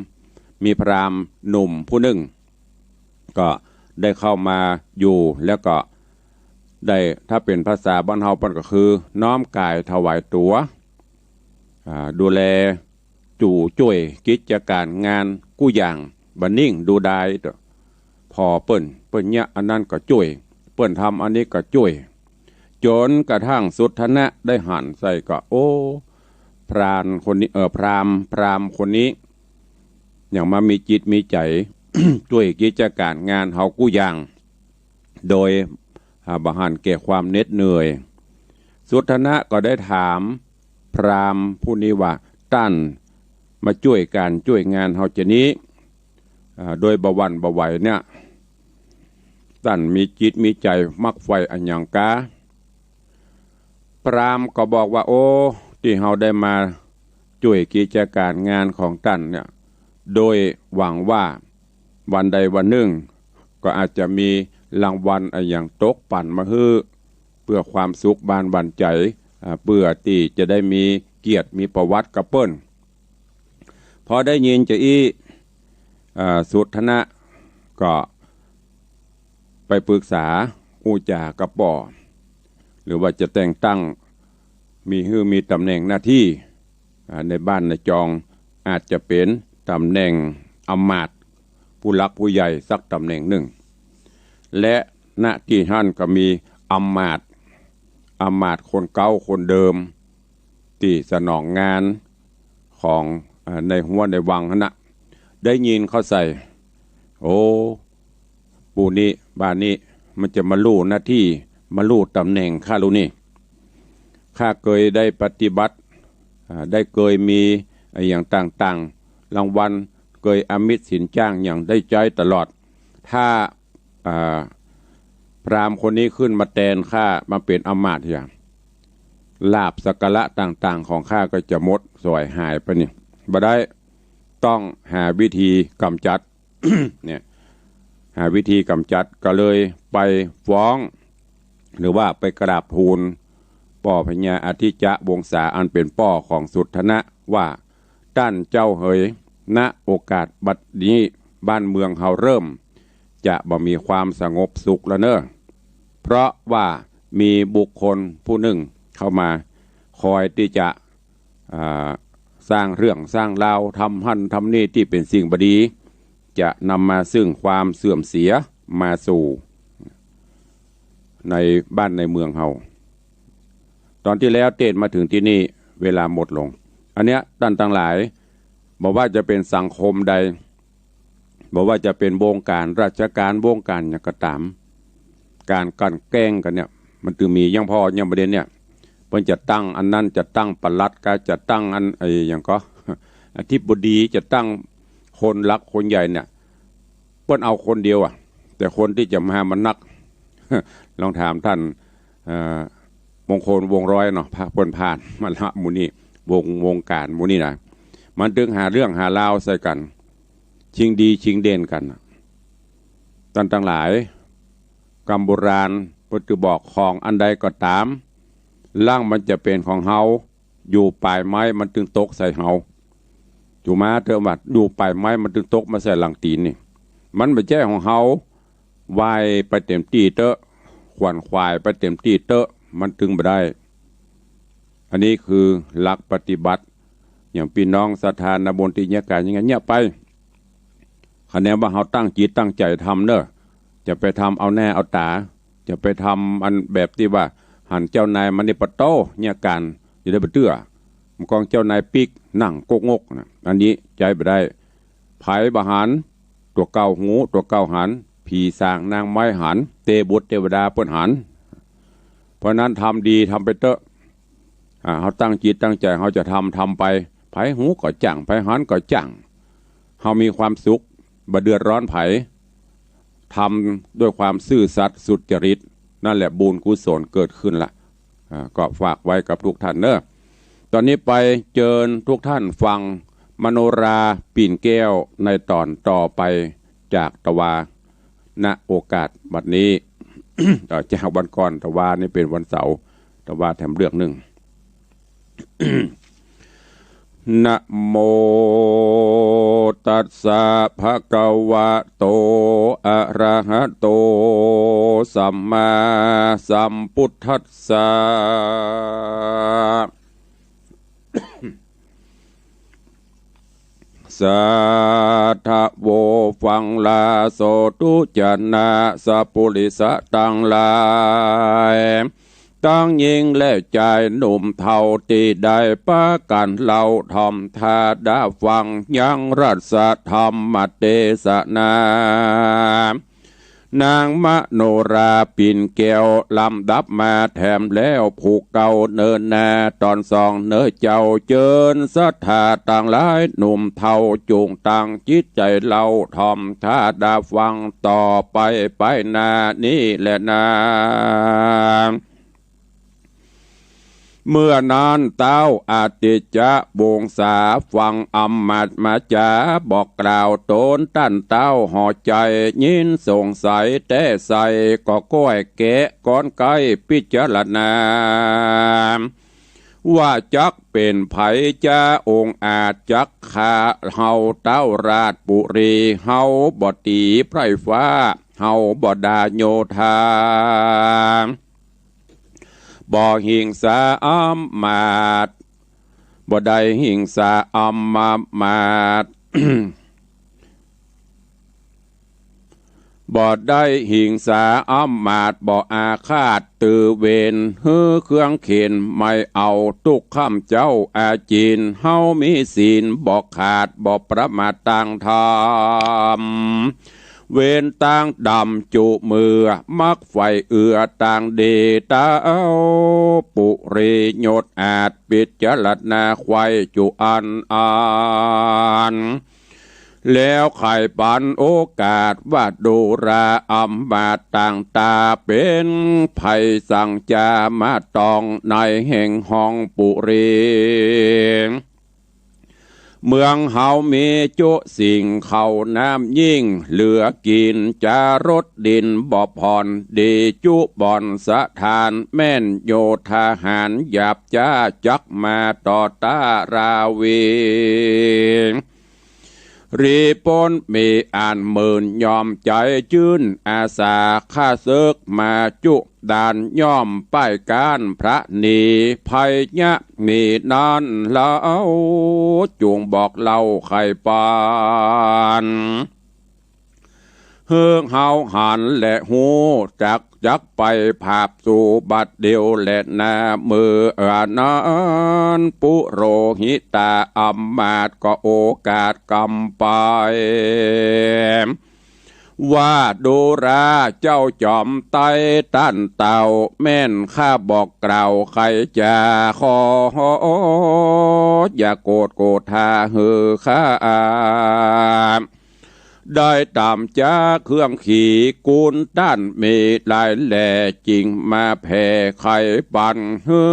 มีพราหมณ์หนุ่มผู้นึ่ง ก็ได้เข้ามาอยู่ แล้วก็ได้ ถ้าเป๋นภาษาบ้านเฮาเปิ้นก็คือ น้อมก๋ายถวายตั๋ว อ่า ดูแล จูจ้วยกิจก๋านงานกู้อย่าง บ่นิ่งดูดาย ผ่อเปิ้น เปิ้นเยียะอันนั้นก็จ้วย เปิ้นทำอันนี้ก็จ้วย จ๋นกระทั่งสุทธนะได้หันใส่ก็ โอ้ พรานคนนี้ เอ่อ พราหมณ์ พราหมณ์คนนี้ ยังมามีจิตมีใจ๋ จ้วยกิจก๋านงานเฮากู้อย่าง โดย อ่า บ่หันแก่ความเหน็ดเหนื่อย สุทธนะก็ได้ถามพราหมณ์ผู้นี้ว่า ต้านมาจ้วยก๋านจ้วยงานเฮาจานี้ อ่า โดยบ่หวั่นบ่ไหวเนี่ย ต้านมีจิตมีใจ๋มักใฝ่อะหยังกา พราหมณ์ก็บอกว่า โอ้ ตี้เฮาได้มาจ้วยกิจก๋านงานของต้านเนี่ย โดยหวังว่าวันใดวันนึ่ง ก็อาจจะมีรางวัลอะหยังตกปั๋นมาหื้อ เปื้อความสุขบานหวั่นใจ๋ อ่า เปื้อตี้จะได้มีเกียรติมีประวัติกับเปิ้น พอได้ยินจาอี้ อ่า สุทธนะก็ไปปรึกษาอู้จ๋ากับป้อ หรือว่าจะแต่งตั้ง มีหื้อมีต๋ำแหน่งหน้าตี้ อ่า ในบ้านในจอง อาจจะเป๋นต๋ำแหน่งอำมาตย์ ผู้หลักผู้ใหญ่สักต๋ำแหน่งนึ่ง และ ณ ตี้หั้นก็มีอำมาตย์ อำมาตย์คนเก่าคนเดิม ตี้สนองงานของ อ่า ในฮั้วในวังหั้นนะ ได้ยินเข้าใส่ โอ้ ปู่นี้ บ้านนี้ มันจะมาลู่หน้าตี้ มาลู่ต๋ำแหน่งข้าลูกนี่ ข้าเกยได้ปฏิบัติ อ่า ได้เกยมีอะหยังต่างๆ รางวัล เกยอำมิตรสินจ้างหยังได้ใจ๊ตลอด ถ้า อ่า พราหมณ์คนนี้ขึ้นมาแตนข้า มาเป๋นอำมาตย์เหีย ลาภสักการะต่างๆ ของข้าก็จะหมดสวยหายไปนี่ บ่ได้ ต้องหาวิธีก๋ำจัด เนี่ย หาวิธีก๋ำจัด ก็เลยไปฟ้อง หรือว่าไปกราบทูลป้อพญาอาทิจจะวงศา อันเป๋นป้อของสุทธนะว่า ต้านเจ้าเหย ณ โอกาสบัดนี้บ้านเมืองเฮาเริ่มจะบ่มีความสงบสุขแล้วเน่อ เพราะว่ามีบุคคลผู้นึ่งเข้ามาคอยตี้จะ อ่า สร้างเรื่องสร้างราว ทำหั้นทำนี่ตี้เป๋นสิ่งบ่ดี จะนำมาซึ่งความเสื่อมเสียมาสู่ ในบ้านในเมืองเฮา ต๋อนตี้แล้วเตศน์มาเถิงตี้นี่ เวลาหมดลง อันเนี้ยต้านตังหลาย บ่ว่าจะเป๋นสังคมใด บ่ว่าจะเป๋นวงก๋านราชก๋าน วงก๋านหยังก็ต๋าม ก๋านกลั่นแกล้งกั๋นเนี่ย มันตึงมี อย่างพ่ออย่างบ่าเด่นเนี่ย เปิ้นจะตั้งอันนั้น จะตั้งปลัดกา จะตั้งอัน ไอ้หยังก็ อธิบดี จะตั้งคนหลักคนใหญ่เนี่ย เปิ้นเอาคนเดียวอะ แต่คนตี้จะมามันนัก ลองถามต้าน เอ่อ มงคล วงศ์ร้อยเนาะ พระเปิ้นผ่านมาละหมู่นี้ วง วงก๋านหมู่นี้นะ มันตึงหาเรื่องหาราวใส่กั๋น ชิงดีชิงเด่นกั๋นน่ะ ต้านตังหลาย กำโบราณเปิ้นจะบอก ของอันใดก็ต๋าม หลังมันจะเป๋นของเฮา อยู่ป๋ายไม้มันตึงตกใส่เฮา ถูกไหม เถิงว่าอยู่ป๋ายไม้มันตึงตกมาใส่หลังตี๋นนี่ มันบ่ใจ้ของเฮา ว่ายไปเต็มตี้เต๊อะ ขวนขวายไปเต็มตี้เต๊อะ มันตึงบ่ได้ อันนี้คือหลักปฏิบัติ อย่างปี้น้องศรัทธานาบุญตี้เยียะก๋านอย่างเงี้ยไป คะแนนว่าเฮาตั้งจิตตั้งใจ๋ทำเน่อ จะไปทำเอาแน่เอาต๋า จะไปทำอันแบบตี้ว่าหันเจ้านายมานี่ปะโต้เยียะก๋าน จะได้บ่เตื้อ มันก้องเจ้านายปิ๊กนั่งก๊กงกนะ อันนี้ใจ๊บ่ได้ ใผบ่หัน ตั๋วเก่าฮู้ ตั๋วเก่าหัน ผีสางนางไม้หัน เตบุตรเตวดาเปิ้นหัน เพราะนั้นทำดีทำไปเต๊อะ อ่า เฮาตั้งจิตตั้งใจ๋ เฮาจะทำ ทำไป ใผฮู้ก็จ้าง ใผหันก็จ้าง เฮามีความสุข บ่เดือดร้อนใผ ทำด้วยความซื่อสัตย์สุจริต นั่นแหละบุญกุศลเกิดขึ้นละ อ่า ก็ฝากไว้กับทุกท่านเน่อ ต๋อนนี้ไปเจิญทุกท่านฟังมโนราปิ่นแก้วในต๋อนต่อไปจากตะวา ณ โอกาสบัดนี้ เอ่อ จากวันก่อนตะวานี่เป๋นวันเสาร์ ตะวาแถมเรื่องนึ่ง นะโมตัสสะ ภะคะวะโต อะระหะโต สัมมาสัมพุทธัสสะ สาธะโว ฟังลาโสตุจนะสะปุริสะตังหลาย ตังญิงและจายหนุ่มเฒ่าตี้ได้ปากั๋นเล่าถ่อมถ้าดะฟังยังรัสธรรมเตสนา นางมโนราปิ่นแก้วลำดับมาแถมแล้วผู้เก่าเนินนา ต๋อนสองเน่อเจ้าเจิญศรัทธาตังหลายหนุ่มเฒ่าจุ่งตั้งจิตใจ๋เล่าถ่อมถ้าดะฟังต่อไปไปหน้านี้แลนา เมื่อนั้นเต๊าอติจจะวงศาฟังอำมาตย์มาจ๋าบอกกล่าวต๋นต้านเต๊าห่อใจ๋ยินสงสัยแต๊ใส่ก็ก้อยแกะก้อนใก้ปิจารณา ว่าจักเป๋นใผจาองอาจจักฆ่าเฮาเต๊าราชปุรี เฮาบ่ตี๋ไพร่ฟ้า เฮาบ่ด่าโยธา บ่หิงสาอำมาตย์ บ่ได้หิงสาอำมาตย์ บ่ได้หิงสาอำมาตย์ บ่อาฆาต ตือเวรหื้อเคืองเข็ญ ไม่เอาตุ๊กข์ข้ำเจ้าอาจิน เฮามีศีลบ่ขาด บ่ประมาทตางธรรม เว้นตางดำจุเมื่อ มักใฝ่เอื้อตางดี เต๊าปุรียศอาจ ปิจารณาใค่จุอันอัน แล้วใค่ปันโอกาสว่าดูราอำมาตย์ต่างต๋า เป๋นใผสังจามาต้องในแห่งห้องปุรี เมืองเฮามีจุสิ่งเข้าน้ำยิ่งเหลือกิ๋น จารถดินบ่ผ่อน ดีจุบ่อนสถาน แม่นโยธาหารหยาบจ๊า จักมาต่อต้าราวี รีปนมีอันหมื่นย่อมใจ๋จื้น อาสาข้าเสิกมาจุด่าน ย่อมป้ายก๊านพระนี ไพยะมีนั้นเฮาจุ่งบอกเล่าใค่ปัน หื้อเฮาหันและฮู้จัก จักไปผาบสู่บัดเดียวแลนา เมื่อนั้นปุโรหิตาอำมาตย์ก็โอกาสกำไป ว่าดูราเจ้าจอมไตรต้านเต้า แม่นข้าบอกกล่าวใค่จ๋า ขออย่าโกรธโกธาหื้อข้า ได้ต๋ามจ๊าเครื่องขีกุนต้านมีหลายแหล่ จึงมาแผ่ไขปันหื้อ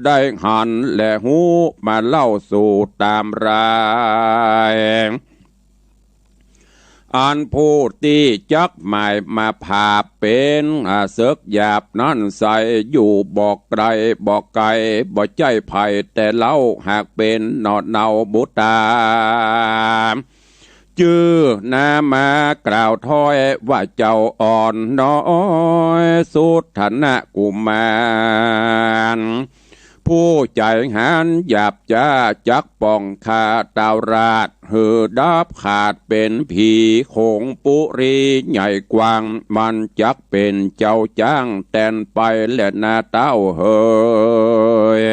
ได้หันและฮู้ มาเล่าสู่ต๋ามราย อันผู้ตี้จักหมายมาผาบเป๋น อา เสิกหยาบนั้นใส อยู่บ่ไก๋บ่ไก๋ บ่ใจ้ใผแต่เล้า หากเป๋นหน่อเนาบุตรา จื้อนามา กล่าวถ้อยว่าเจ้าอ่อนน้อย สุทธนะกุมาร ผู้ใจ๋หันหยาบจ๊า จักป้องข้าเต้าราช หื้อดับขาดเป๋นผี ขงปุรีใหญ่กว้าง มันจักเป๋นเจ้าจ๊างแตนไปแลนาเต้าเหย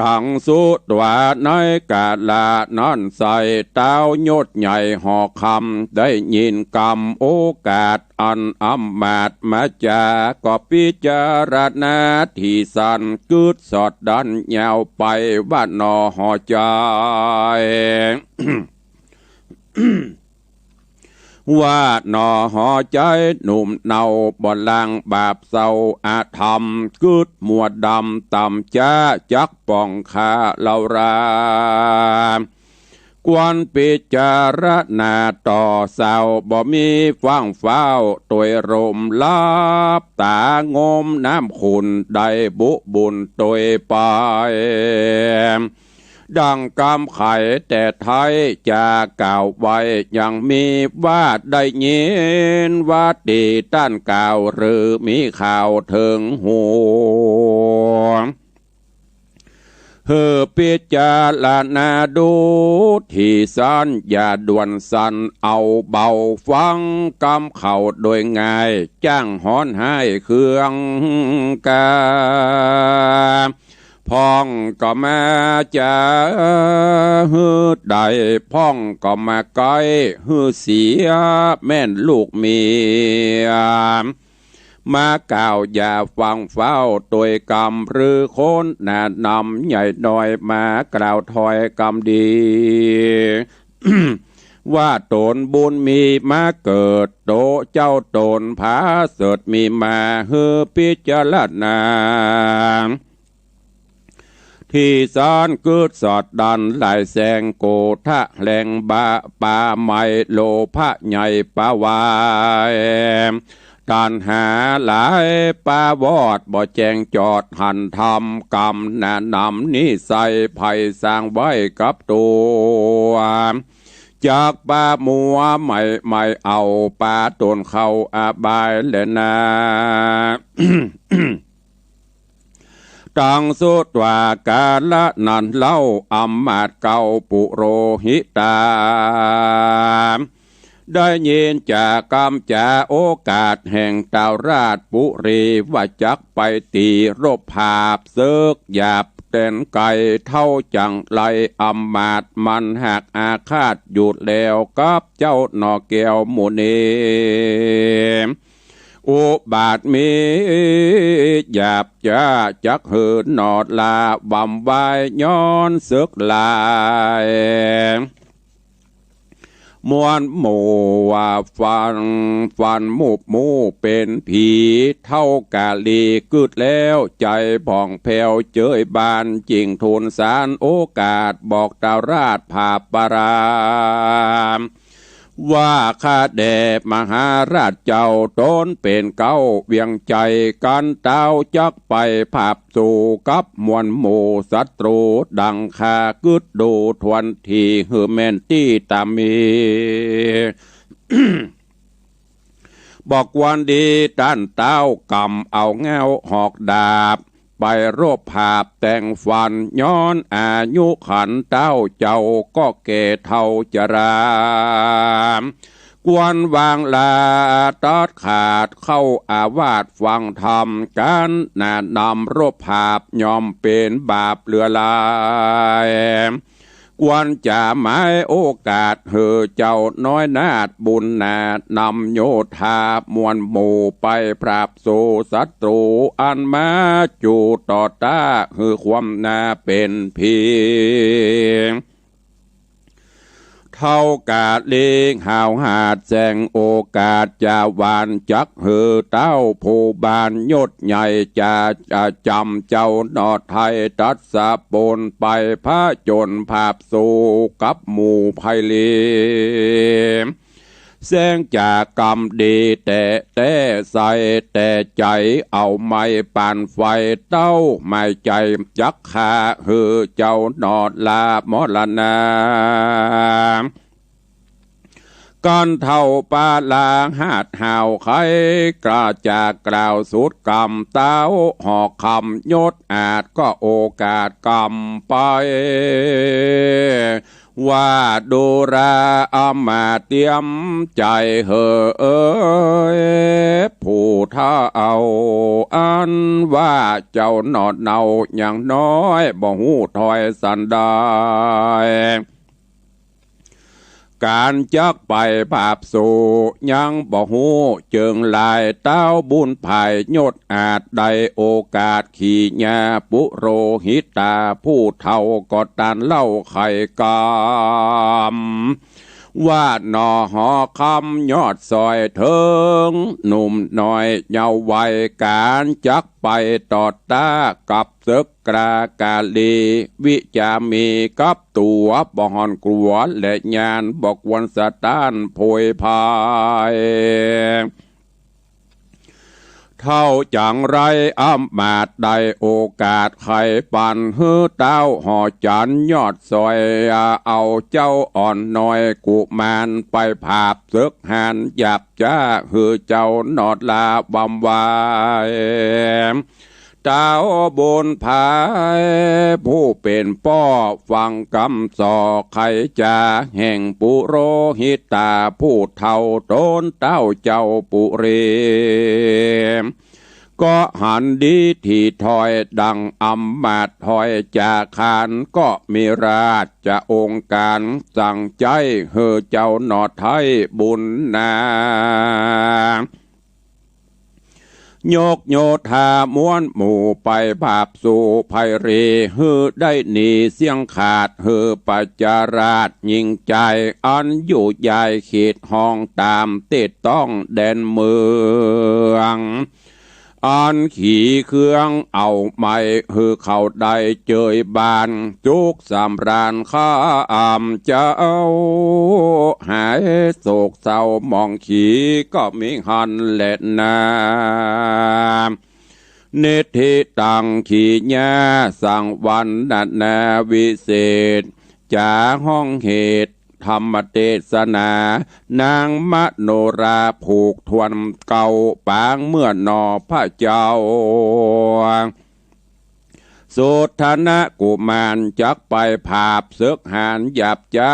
ตังสุตวา ในกาละนั้นใส เต้ายศใหญ่หอคำ ได้ยินกำโอกาสอันอำมาตย์มาจ๋า ก็พิจารณาตี้สัน กึ๊ดสอดดั้นยาวไป ว่าหน่อหอใจ๋ ว่าหน่อหอใจ๋หนุ่มเนา บ่ลางบาปเศร้าอธรรม กึ๊ดมัวดำต่ำจ๊า จักป้องข้าเล่ารา ควรพิจารณาต่อเศร้า บ่มีฟั่งฟ้าวตวยลม หลับต๋างมน้ำขุ่น ได้บุบุญตวยไป ดังกำไขแต่ไท้ จะกล่าวไว้ยังมีว่า ได้ยินว่าตี้ต้านกล่าว หรือมีข่าวเถิงหู หื้อพิจารณาดูตี้สัน อย่าด่วนสั่นเอาเบา ฟังกำเขาโดยง่าย จ้างฮ้อนฮ้ายเคืองกา พ่องก็มาจ๋าหื้อได้ พ่องก็มาใก้หื้อเสีย แม่นลูกเมีย มากล่าวอย่าฟั่งฟ้าวตวยกำ หรือคนหน้านำใหญ่น้อย มากล่าวถ้อยกำดี ว่าต๋นบุญมีมาเกิด โตเจ้าต๋นผาเสริฐมีมา หื้อพิจารณา ตี้สันกึ๊ดสอดดั้นหลายแสง โกธะแหลงบา ปาไมโลภะใหญ่ปาวาย ตัณหาหลายปาวอด บ่แจ้งจอดหันธรรม กำหน้านำนิสัย ใผสร้างไว้กับตั๋ว จักปามัวไม่ ไม่เอาปาต๋นเข้าอบายแลนา ตังสุตวา กาละนั้นเล่า อำมาตย์เก้าปุโรหิตา ได้ยินจากกำจ๋าโอกาสแห่งเต้าราชปุรี ว่าจักไปตี๋รบผาบเสิกหยาบแตนไก๋ เต้าจั๋งไร อำมาตย์มันหากอาฆาตอยู่แล้ว กับเจ้าหน่อแก้วหมู่นี้ อุบาทมีหยาบจ๊า จักหื้อหน่อลา วำวายย้อนเสิกหลาย มวลหมู่ว่าฟัน ฟันหมู่หมู่เป๋นผี เต้ากาลีกึ๊ดแล้ว ใจ๋ผ่องแผ้วเจยบาน จึ่งทูลสารโอกาส บอกเต้าราชผาบปราม ว่าข้าแด่มหาราชเจ้า ต๋นเป๋นเก๊าเวียงใจ๋ กันเต้าจักไปผาบสู่กับมวลหมู่ศัตรู ดังข้ากึ๊ดดูทวนที หื้อแม่นตี้ต๋ามมี บอกควรดีต้านเต้ากำเอาเง้าหอกดาบ ไปรบผาบแต่งฟัน ย้อนอายุขันเต้าเจ้าก็แก่เฒ่าจรา ควรวางลาตัดขาดเข้าอาวาสฟังธรรม ก๋านหน้านำรบผาบย่อมเป๋นบาปเหลือหลาย ควรจะหมายโอกาสหื้อเจ้าน้อยนาถบุญหน้านำโยธามวลหมู่ไปผาบสู่ศัตรูอันมาจูต่อต้านหื้อความหน้าเป๋นผี เฒ่ากาลีหาวหาดแสงโอกาสจะหวานจักหื้อเต้าผู้บานยศใหญ่จะ จะจำเจ้าหนอไทยตัดสะปนไปผจญผาบสู่กับหมู่ภัยลี แสงจากกรรมดีแต่ แต่ใส่แต่ใจ๋เอาไม้ปานไฟเต้าไม้ใจ๋จักฆ่าหื้อเจ้าหนอลามรณา กันเฒ่าปาลาหาดหาวไขกล้าจะกล่าวสุดกำเต้าหอกคำยศอาจก็โอกาสกำไป ว่าดูราอำมาตย์เตรียมใจ๋เหอะเอ๋ย ผู้เฒ่าอันว่าเจ้าหนอเนายังน้อยบ่ฮู้ถ้อยสันดาน ก๋านจักไปผาบสู่ยังบ่ฮู้เจิงหลาย เต้าบุญผายยศอาจได้โอกาสขี่ญาปุโรหิตาผู้เฒ่าก็ตานเล่าไขกำ ว่าหนอหอคำยอดสอยเถิงหนุ่มน้อยเยาว์วัยก๋านจักไปต่อต้านกับเสิก กล้ากาลี วิจามีกับตั๋วบ่ห่อนกลัว และญาณบ่ควรสะต้านโผยภัย เฒ่าจั๋งไรอำมาตย์ได้โอกาสไขปันหื้อเต้าหอจันทร์ยอดสอย เอาเจ้าอ่อนน้อยกุมารไปผาบเสิกหาญหยาบจ๊าหื้อเจ้าหนอลาบำวาย เต้าบุญผายผู้เป๋นป้อฟังกำส่อไขจ๋าแห่งปุโรหิตาผู้เฒ่าต๋นเต้าเจ้าปุรี ก็หันดีถี่ถ้อยดังอำมาตย์ถ้อยจ๋าขานก็มีราชองค์ก๋านสั่งใจ๊หื้อเจ้าหนอไทยบุญนา ยกโยธามวลหมู่ไปผาบสู่ภัยรี หื้อได้หนีเสี้ยงขาด หื้อประชาราษฎร์ยิ่งใจ๋ อันอยู่ยายเขตห้องต๋ามติดต้องแดนเมือง อันขี่เครื่องเอาไม้ หื้อเขาได้เจยบาน สุขสำราญข้ามเจ้า หายโศกเศร้าหมองขีก็มีหั้นแลนา นิทธิตัง ขีญาสังวรรณนาวิเศษ จ๋าห้องเหตุธรรมเตสนา นางมโนราผูกถ้วนเกล้า ปางเมื่อหนอพระเจ้า สุทธนกุมารจักไปผาบเสิกหาญหยาบจ๊า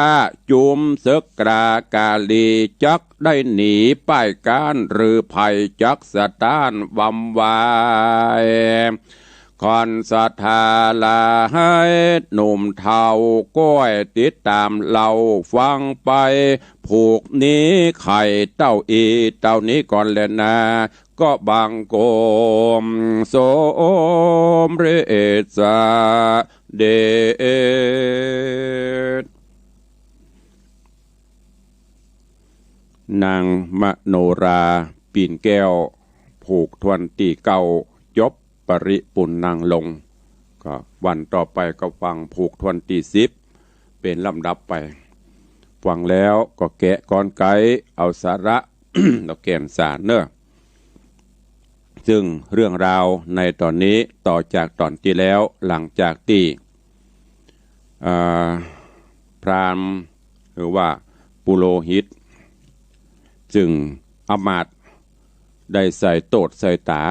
จุมเสิกกล้ากาลีจักได้หนีป้ายก๊าน หรือภัยจักสะต้านวำวาย ขอนศรัทธาหลายหนุ่มเฒ่า ก้อยติดต๋ามเล่าฟังไป ผูกนี้ไขเต้าอี้เต้านี้ก่อนแลนา ก็บังคมสมเร็จเสด็จ นางมโนราปิ่นแก้ว ผูกถ้วนตี้เก้า จบปริปุณณังลง ก็วันต่อไปก็ฟังผูกถ้วนตี้สิบ เป๋นลำดับไป ฟังแล้วก็แกะกลไกเอาสาระ แล้วแก่นสารเนอะ ซึ่งเรื่องราวในต๋อนนี้ต่อจากต๋อนตี้แล้ว หลังจากตี้ อ่า พราหมณ์ หรือว่าปุโรหิต ซึ่งอำมาตย์ได้ใส่โต้ษใส่ต๋า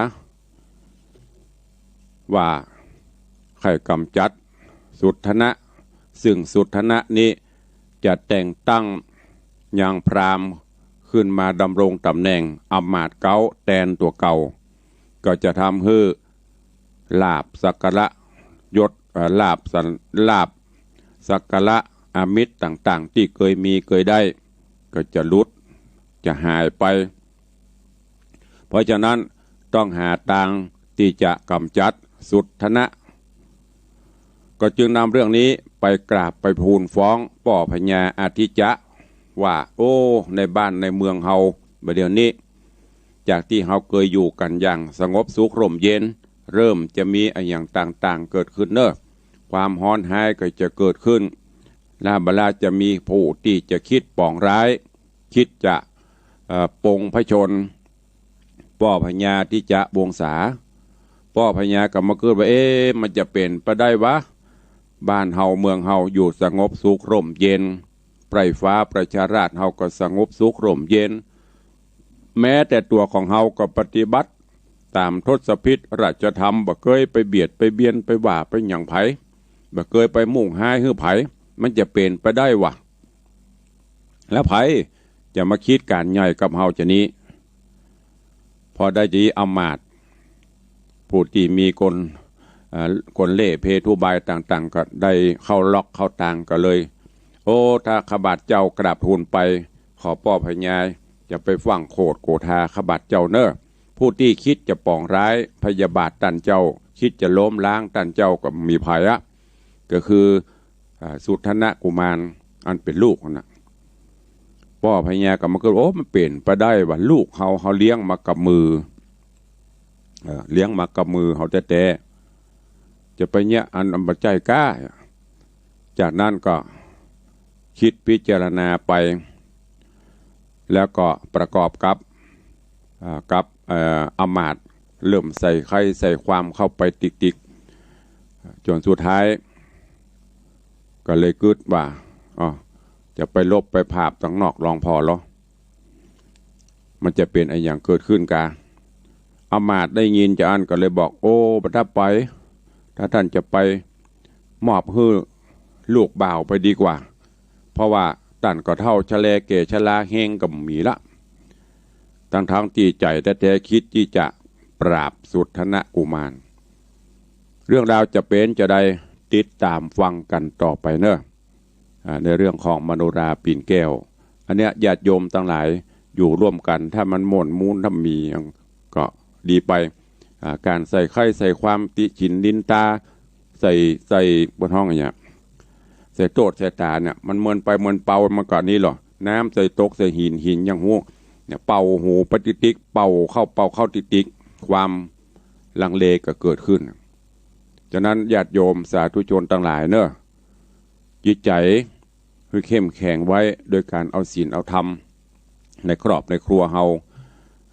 ว่าใค่ก๋ำจัดสุทธนะ ซึ่งสุทธนะนี้จะแต่งตั้งยังพราหมณ์ ขึ้นมาดำรงต๋ำแหน่งอำมาตย์เก๊าแตนตั๋วเก่า ก็จะทำหื้อลาภสักการะยศ เอ่อ ลาภสรร ลาภสักการะอามิสต่างๆ ตี้เกยมีเกยได้ ก็จะหลุด จะหายไป เพราะฉะนั้นต้องหาตางตี้จะก๋ำจัดสุทธนะ ก็จึงนำเรื่องนี้ไปกราบไปทูลฟ้องป้อพญาอาทิจะ ว่า โอ้ ในบ้านในเมืองเฮาบ่าเดี่ยวนี้ จากตี้เฮาเกยอยู่กั๋นอย่างสงบสุขร่มเย็น เริ่มจะมีอะหยังต่างๆ เกิดขึ้นเน่อ ความฮ้อนฮ้ายก็จะเกิดขึ้น และบ่าลาจะมีผู้ตี้จะคิดปองร้าย คิดจะ เอ่อ ปงพระชนม์ ป้อพญาอาทิจะวงศา ป้อพญาก็มากึ๊ดว่า เอ๊ะ มันจะเป๋นไปได้วะ บ้านเฮาเมืองเฮาอยู่สงบสุขร่มเย็น ไพร่ฟ้าประชาราษฎร์เฮาก็สงบสุขร่มเย็น แม้แต่ตั๋วของเฮาก็ปฏิบัติต๋ามทศพิธราชธรรม บ่เกยไปเบียดไปเบียนไปว่าไปหยังใผ บ่เกยไปมุ่งฮ้ายหื้อใผ มันจะเป๋นไปได้วะ แล้วใผจะมาคิดก๋านใหญ่กับเฮาจานี้ พอได้ตี้อำมาตย์ ผู้ตี้มีกล เอ่อ กลเล่ห์เพทุบายต่างๆ ก็ได้เข้าล็อกเข้าตางก็เลย โอ้ ถ้าข้าบาทเจ้ากราบทูลไป ขอป้อพญาจะไปฟั่งโขดโกธาข้าบาทเจ้าเน่อ ผู้ตี้คิดจะปองร้ายพยาบาทต้านเจ้า คิดจะล้มล้างต้านเจ้าก็มีใผอะ ก็คือ อ่า สุทธนะกุมาร อันเป๋นลูกนั่นน่ะ ป้อพญาก็มากึ๊ด โอ้ มันเป๋นไปได้วะ ลูกเฮา เฮาเลี้ยงมากับมือ เอ่อ เลี้ยงมากับมือเฮาแต๊ๆ จะไปเยียะอันบ่ใจ้ก้า จากนั้นก็คิดพิจารณาไป แล้วก็ประกอบกับ อ่า กับ เอ่อ อำมาตย์เริ่มใส่ไคใส่ความเข้าไปติ๊กๆ จ๋นสุดท้ายก็เลยกึ๊ดว่า อ้อ จะไปลบไปผาบตังนอกลองผ่อลอ มันจะเป๋นอะหยังเกิดขึ้นกา อำมาตย์ได้ยินจาอั้นก็เลยบอก โอ้ บ่ถ้าไป ถ้าต้านจะไป มอบหื้อลูกบ่าวไปดีกว่า เพราะว่าต้านก็เฒ่าชะแลแก่ชราแฮงก็บ่มีละ ตังๆ ตี้ใจ๋แต๊ๆ คิดตี้จะปราบสุทธนะกุมาร เรื่องราวจะเป๋นจาใด ติดต๋ามฟังกั๋นต่อไปเน่อ อ่า ในเรื่องของมโนราปิ่นแก้ว อันเนี้ยญาติโยมตังหลายอยู่ร่วมกั๋น ถ้ามันม่วนมูน ถ้ามีหยังก็ดีไป อ่า ก๋านใส่ไคใส่ความติฉินนินตา ใส่ ใส่ บ่ฮ้องอะหยัง ใส่โต้ษใส่ตาเนี่ย มันเมินไปเมินเปา มันก็นี่ลอ น้ำใส่ตกใส่หิน หินยังฮู้ เนี่ย เป่าหูไปติ๊กๆ เป่าเข้า เป่าเข้าติ๊กๆ ความลังเลก็เกิดขึ้น ฉะนั้นญาติโยมสาธุชนตังหลายเน่อ จิตใจ๋หื้อเข้มแข็งไว้โดยก๋านเอาศีลเอาธรรมในครอบในครัวเฮา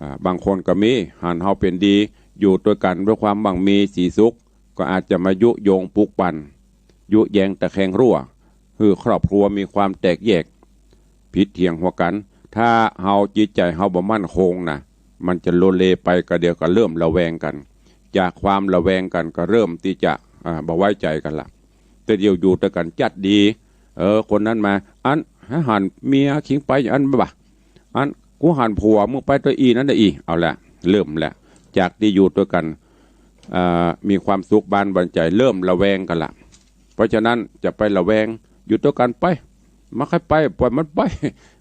อ่า บางคนก็มี หันเฮาเป๋นดี อยู่ตวยกั๋นด้วยความมั่งมีสีสุข ก็อาจจะมายุยงปลุกปั่น ยุแยงตะแคงฮั้ว หื้อครอบครัวมีความแตกแยก ผิดเถียงหัวกั๋น ถ้าเฮาจิตใจ๋เฮาบ่มั่นคงนะ มันจะโลเลไป ก็เดี๋ยวก็เริ่มระแวงกั๋น จากความระแวงกั๋นก็เริ่มตี้จะ อ่า บ่ไว้ใจ๋กั๋นละ แต่เดี๋ยวอยู่ตวยกั๋นจั๊ดดี เออ คนนั้นมา อัน หาหันเมียคิงไปอย่างอั้นบ่ อัน กูหันผัวมึงไปตวยอี้นั้นตวยอี้ เอาละ เริ่มละ จากตี้อยู่ตวยกั๋น อ่า มีความสุขบานบั่นใจ๋ เริ่มระแวงกั๋นละ เพราะฉะนั้นจะไประแวง อยู่ตวยกั๋นไป บ่ใค่ไป ปล่อยมันไป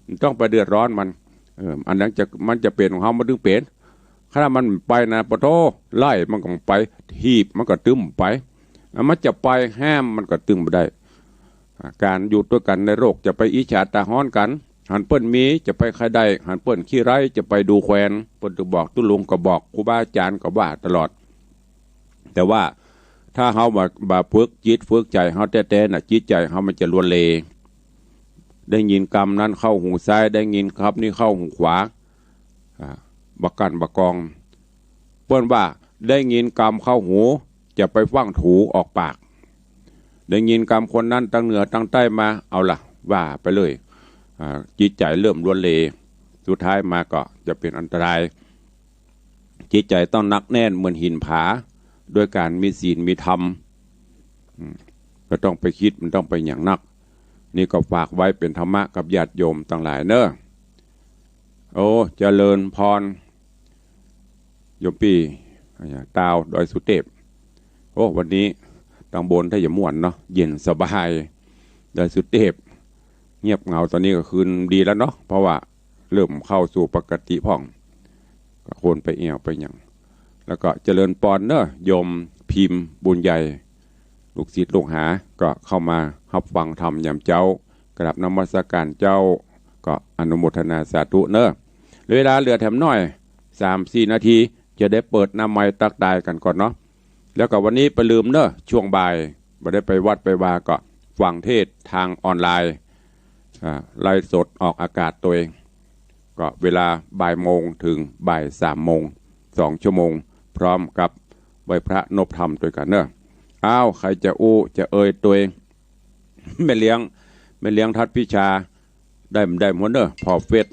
บ่ต้องไปเดือดร้อนมัน เออ อันนั้นจะ มันจะเป๋นของเฮา มันตึงเป๋น ขนาดมันไปนะ ปะโธ่ ไล่มันก็บ่ไป ถีบมันก็ตึงบ่ไป อ่ะ มันจะไปห้ามมันก็ตึงบ่ได้ อ่ะ ก๋านอยู่ตวยกั๋นในโลก จะไปอิจฉาตาฮ้อนกั๋น หันเปิ้นมีจะไปใค่ได้ หันเปิ้นขี้ไร้จะไปดูแควน เปิ้นจะบอกตุ๊ลุงก็บอก ครูบาอาจ๋ารย์ก็ว่าตลอด แต่ว่าถ้าเฮาบ่ บ่ฝึกจิตฝึกใจ๋เฮาแต๊ๆ น่ะ จิตใจ๋เฮามันจะลวนเล ได้ยินกำนั้นเข้าหูซ้าย ได้ยินกำนี้เข้าหูขวา อ่า บ่กลั่นบ่กรอง เปิ้นว่าได้ยินกำเข้าหู จะไปฟั่งถูออกปาก ได้ยินกำคนนั้นตังเหนือตังใต้มา เอาละ ว่าไปเลย อ่า จิตใจ๋เริ่มลวนเล สุดท้ายมาก็จะเป๋นอันตราย จิตใจ๋ต้องหนักแน่นเหมือนหินผา ด้วยก๋านมีศีลมีธรรม อืม บ่ต้องไปคิด บ่ต้องไปหยังนัก นี่ก็ฝากไว้เป๋นธรรมะกับญาติโยมตังหลายเน่อ โอ้ เจริญพร โยมปี้ ตาวดอยสุเทพ โอ้ วันนี้ตังบนถ้าจะม่วนเนาะ เย็นสบาย ดอยสุเทพ เงียบเหงา ต๋อนนี้ก็คืนดีแล้วเนาะ เพราะว่าเริ่มเข้าสู่ปกติพ่อง ก็คนไปเอี่ยวไปหยัง แล้วก็เจริญปอนเน้อ โยมพิมพ์บุญใหญ่ ลูกศิษย์ลูกหา ก็เข้ามาฮับฟังธรรมยามเจ๊า กราบนมัสการเจ้า ก็อนุโมทนาสาธุเน้อ เวลาเหลือแถมน้อย สามสี่นาที จะได้เปิดหน้าไมค์ตักทายกั๋นก่อนเนาะ แล้วก็วันนี้บ่ลืมเน้อ ช่วงบ่าย บ่ได้ไปวัดไปวา ก็ฟังเทศน์ตางออนไลน์ อ่า ไลฟ์สดออกอากาศตวย ก็เวลาบ่ายโมงเถิงบ่ายสามโมง สองชั่วโมง พร้อมกับไหว้พระนบธรรมตวยกั๋นเน้อ อ้าว ใผจะอู้จะเอ่ยตวย แม่เลี้ยง แม่เลี้ยงทัดพิชา ได้บ่ได้หมดเน้อ ผ่อเฟซ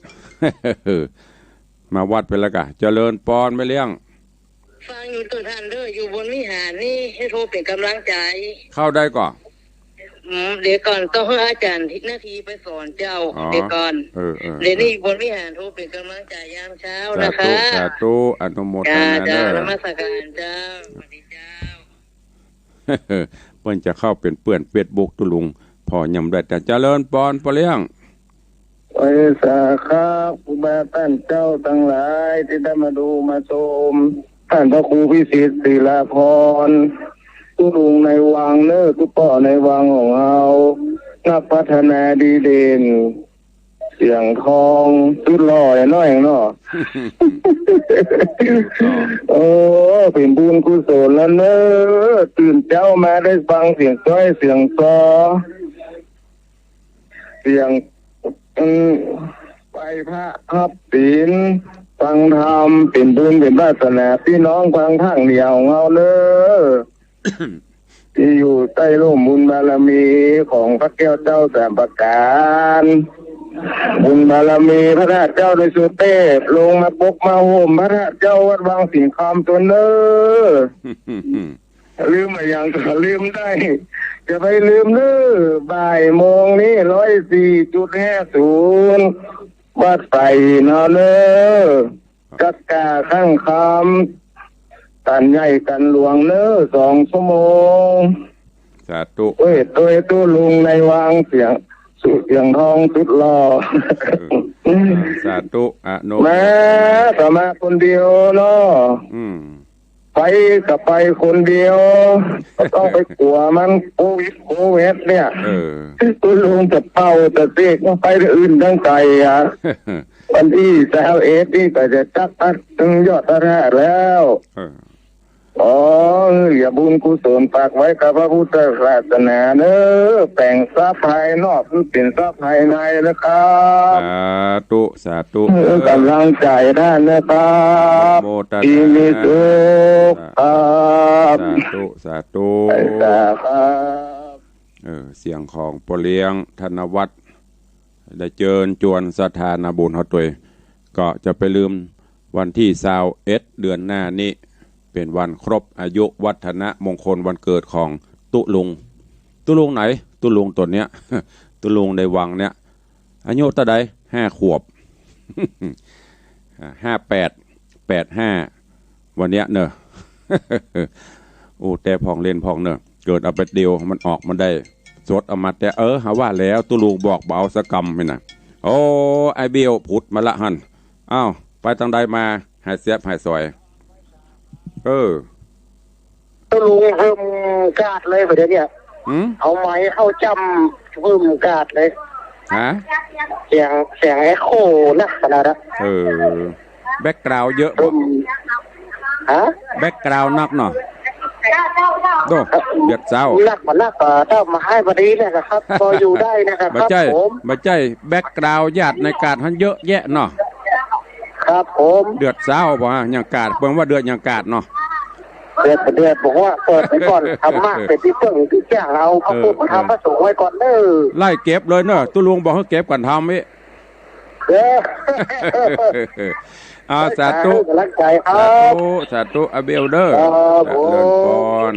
มาวัดไปแล้วก่ะ เจริญปอนแม่เลี้ยง ฟังอยู่เตื้อต้านเน้อ อยู่บนวิหารนี่ หื้อโทรเป๋นก๋ำลังใจ๋ เข้าได้ก่อ อืม เดี๋ยวก่อน ต้องหื้ออาจ๋ารย์นาทีไปสอนเจ้า อ๋อ เดี๋ยวก่อน เออ เออ เดี๋ยวนี้อยู่บนวิหาร โทรเป๋นก๋ำลังใจ๋ยามเจ๊านะคะ สาธุ สาธุ อนุโมทนาเน้อ จ้า นมัสการเจ้า สวัสดีเจ้า เปิ้นจะเข้าเป๋นเปื้อนเฟซบุ๊กตุ๊ลุง ผ่อยังบ่ได้ แต่เจริญปอนปอเลี้ยง ไหว้สาครับ ครูบาต้านเจ้าตังหลายตี้ได้มาดูมาชม ต้านพระครูพิสิทธิ์ ศิลาพรณ์ ตุ๊ลุงในวังเน้อ ตุ๊ป้อในวังของเฮา นักพัฒนาดีเด่น เสียงทอง สุดหล่อน้อยเนาะ โอ้ เป๋นบุญกุศลแล้วเน้อ ตื่นเจ๊ามาได้ฟังเสียงจ้อยเสียงซอ เสียง อืม ไหว้พระฮับศีล ฟังธรรม เป๋นบุญเป๋นวาสนา ปี้น้องตางภาคเหนือของเฮาเน้อ ตี้อยู่ใต้ร่มบุญบารมีของพระแก้วเจ้าสามประก๋าน บุญบารมีพระธาตุเจ้าดอยสุเทพ ลงมาปกมาโฮมพระธาตุเจ้าวัดวังสิงห์คำตวยเน้อ ลืมอะหยังก็ลืมได้ จะไปลืมเน้อ บ่ายโมงนี้ ร้อยสี่จุดห้าศูนย์ วัดสายหินเฮาเน้อ จัดก๋าข้างค่ำ ก๋านใหญ่ก๋านหลวงเน้อ สองชั่วโมง สาธุ เอ้ย ตวยตุ๊ลุงในวัง เสียง สุ เสียงทองสุดหล่อ เออ สาธุ อนุโมทนา มา ก็มาคนเดียวเนาะ อืม ไปก็ไปคนเดียว บ่ต้องไปกั๋วมัน โควิด โควิดเนี่ย เออ ตุ๊ลุงจะเป่าจะเสก ไปตางอื่นตางไก๋อะ วันตี้ซาวเอ็ดนี่ก็จะจักอัดถึงยอดพระธาตุแล้ว เออ อ๋อ อย่าบุญกุศลฝากไว้กับพระพุทธศาสนาเน้อ แป๋งทรัพย์ภายนอกเป๋นทรัพย์ภายในนะครับ สาธุ สาธุ เออ ก๋ำลังใจ๋ต้านนะครับ อนุโมทนา ตี้มีสุขครับ สาธุ สาธุ สาธุครับ เออ เสียงของป้อเลี้ยง ธนวัฒน์ ได้เจิญจวนศรัทธานาบุญเฮาตวย ก็จะไปลืม วันตี้ซาวเอ็ด เดือนหน้านี้ เป๋นวันครบอายุวัฒนมงคลวันเกิดของตุ๊ลุง ตุ๊ลุงไหน ตุ๊ลุงต๋นเนี้ย ตุ๊ลุงในวังเนี้ย อายุเต้าใด ห้าขวบ อ่า ห้าแปด แปดห้า วันเนี้ยเนอะ อู้ แต่พ่องเล่นพ่องเนอะ เกิดเอาไปเดียวมันออกมาได้ สดเอามาแต่ เออ หาว่าแล้วตุ๊ลุงบอกบ่เอาสักกำนี่นะ โอ้ ไอ้เบี้ยวผุดมาละหั้น อ้าว ไปตางใดมา หายแซบหายสอย เออ ตุ๊ลุงเพิ่มกาดเลยบ่าเดี่ยวนี้ หืม เอาไมค์เข้าจ้ำเพิ่มกาดเลย ฮะ เสียง เสียงเอ็กโคนักขนาดนั้น เออ แบ็กกราวด์เยอะบ่ เพิ่ม ฮะ แบ็กกราวด์นักเนาะ โอ้ เดือดเซ้า นักบ่นักก็ถ้ามาให้บ่ดีนะครับ พออยู่ได้นะครับ บ่ใจ้ ครับผม บ่ใจ้ แบ็กกราวด์ญาติในกาดหั้นเยอะแยะเนาะ ครับผม เดือดเซ้าบ่ฮะ อย่างกาด เปิ้นว่าเดือดอย่างกาดเนาะ เดือด เดือด บอกว่าเปิดไว้ก่อน ธรรมะเป๋นตี้เปิ้งตี้แก้ง เอาพระพุทธ เออ พระธรรม เออ พระสงฆ์ไว้ก่อนเน้อ ไล่เก็บเลยเนอะ ตุ๊ลุงบอกหื้อเก็บก่อนธรรมอี้ เออ อ่า สาธุ ก๋ำลังใจ๋ครับ สาธุ สาธุ อาเบลเด้อ ครับผม เจริญปอน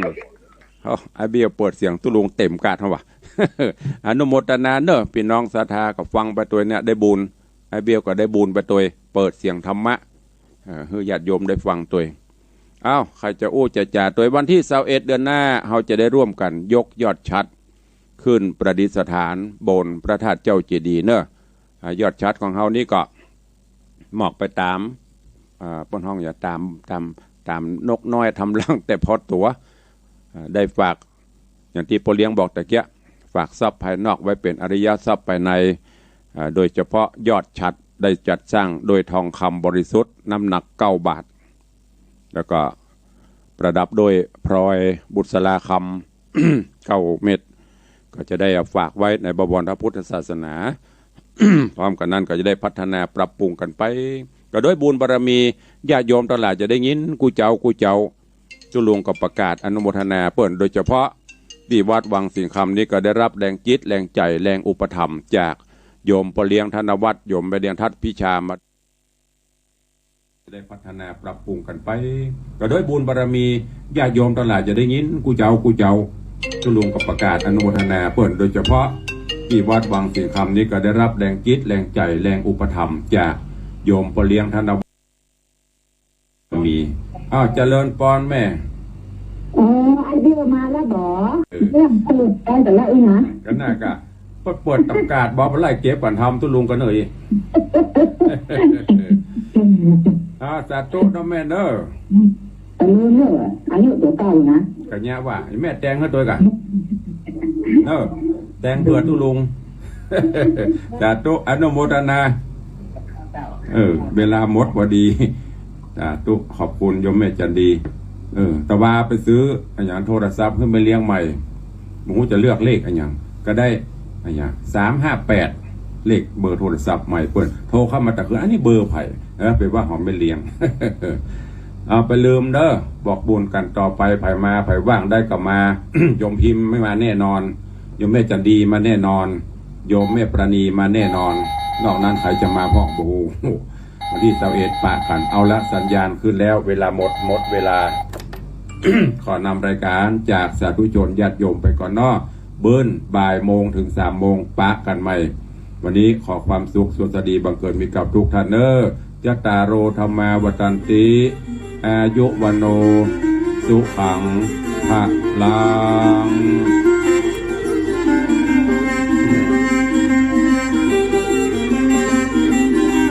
เอ้า อาเบลเปิดเสียงตุ๊ลุงเต็มกาดหั้นวะ อนุโมทนาเนอะ ปี้น้องศรัทธาก็ฟังไปตวยเนี่ยได้บุญ อาเบลก็ได้บุญไปตวย เปิดเสียงธรรมะ เอ่อ หื้อญาติโยมได้ฟังตวย อ้าว ใผจะอู้จะจ๋าตวย วันตี้ซาวเอ็ดเดือนหน้า เฮาจะได้ร่วมกั๋นยกยอดฉัตร ขึ้นประดิษฐานบนพระธาตุเจ้าเจดีย์เนาะ อ่า ยอดฉัตรของเฮานี่ก็ มอบไปต๋าม อ่า เปิ้นฮ้องหยัง ต๋าม ต๋าม ต๋ามนกน้อยทำรังแต่พอตั๋ว อ่า ได้ฝาก อย่างตี้ป้อเลี้ยงบอกตะเกียะ ฝากทรัพย์ภายนอกไว้เป๋นอริยทรัพย์ภายใน อ่า โดยเฉพาะยอดฉัตรได้จัดสร้างโดยทองคำบริสุทธิ์น้ำหนักเก้าบาท แล้วก็ประดับด้วยพลอยบุษราคำ เก้าเม็ด ก็จะได้เอาฝากไว้ในบวรพระพุทธศาสนา พร้อมกั๋นนั้นก็จะได้พัฒนาปรับปรุงกั๋นไป ก็ด้วยบุญบารมีญาติโยมตังหลายจะได้ยินกู้เจ้ากู้เจ้า ตุ๊ลุงก็ประกาศอนุโมทนาเปิ้น โดยเฉพาะตี้วัดวังสิงห์คำนี่ก็ได้รับแรงจิตแรงใจ๋แรงอุปถัมภ์จากโยมป้อเลี้ยงธนวัฒน์ โยมแม่เลี้ยงทัดพิชามา ได้พัฒนาปรับปรุงกั๋นไป ก็ด้วยบุญบารมีญาติโยมตังหลายจะได้ยินกู้เจ้ากู้เจ้า ตุ๊ลุงก็ประกาศอนุโมทนาเปิ้น โดยเฉพาะตี้วัดวังสิงห์คำนี่ก็ได้รับแรงจิตแรงใจ๋แรงอุปถัมภ์จากโยมป้อเลี้ยงธนวัฒน์ มี อ้าว เจริญปอนแม่ อ๋อ ไอ้เดียวมาแล้วบ่ เออ เรื่องเปิดไปแต่ละอีหยัง ก็น่ากะ เปิด เปิดตำกาดบ่ บ่ไล่เก็บก่อนทำตุ๊ลุงก็เหนื่อย อ่า สาธุเนาะแม่เนาะ อืม แต่ลืมเนาะ อายุตั๋วเก่านะ กะเยียะว่า แม่แต่งหื้อตวยก่ะ เออ แต่งเปื้อตุ๊ลุง สาธุ อนุโมทนา เออ เวลาหมดพอดี สาธุ ขอบคุณโยมแม่จันดี เออ ตะวาไปซื้ออะหยังโทรศัพท์หื้อแม่เลี้ยงใหม่ บ่ฮู้จะเลือกเลขอะหยัง ก็ได้อะหยัง สามห้าแปด เลขเบอร์โทรศัพท์ใหม่เปิ้น โทรเข้ามาตะคืน อันนี้เบอร์ใผ เออ ไปว่าของแม่เลี้ยง เอาไปลืมเด้อ บอกบุญกั๋นต่อไป ใผมา ใผว่างได้ก็มา โยมพิมพ์ไม่มาแน่นอน โยมแม่จันดีมาแน่นอน โยมแม่ปราณีมาแน่นอน นอกนั้นใผจะมาพ่องบ่ฮู้ วันตี้ซาวเอ็ดปะกั๋น เอาละ สัญญาณขึ้นแล้ว เวลาหมด หมดเวลา ขอนำรายการจากสาธุชนญาติโยมไปก่อนเนาะ เบิ้ลบ่ายโมงถึงสามโมง ปะกั๋นใหม่ วันนี้ขอความสุขสวัสดีบังเกิดมีกับทุกท่านเน้อ จัตตาโร ธัมมา วัฑฒันติ อายุ วัณโณ สุขัง พลัง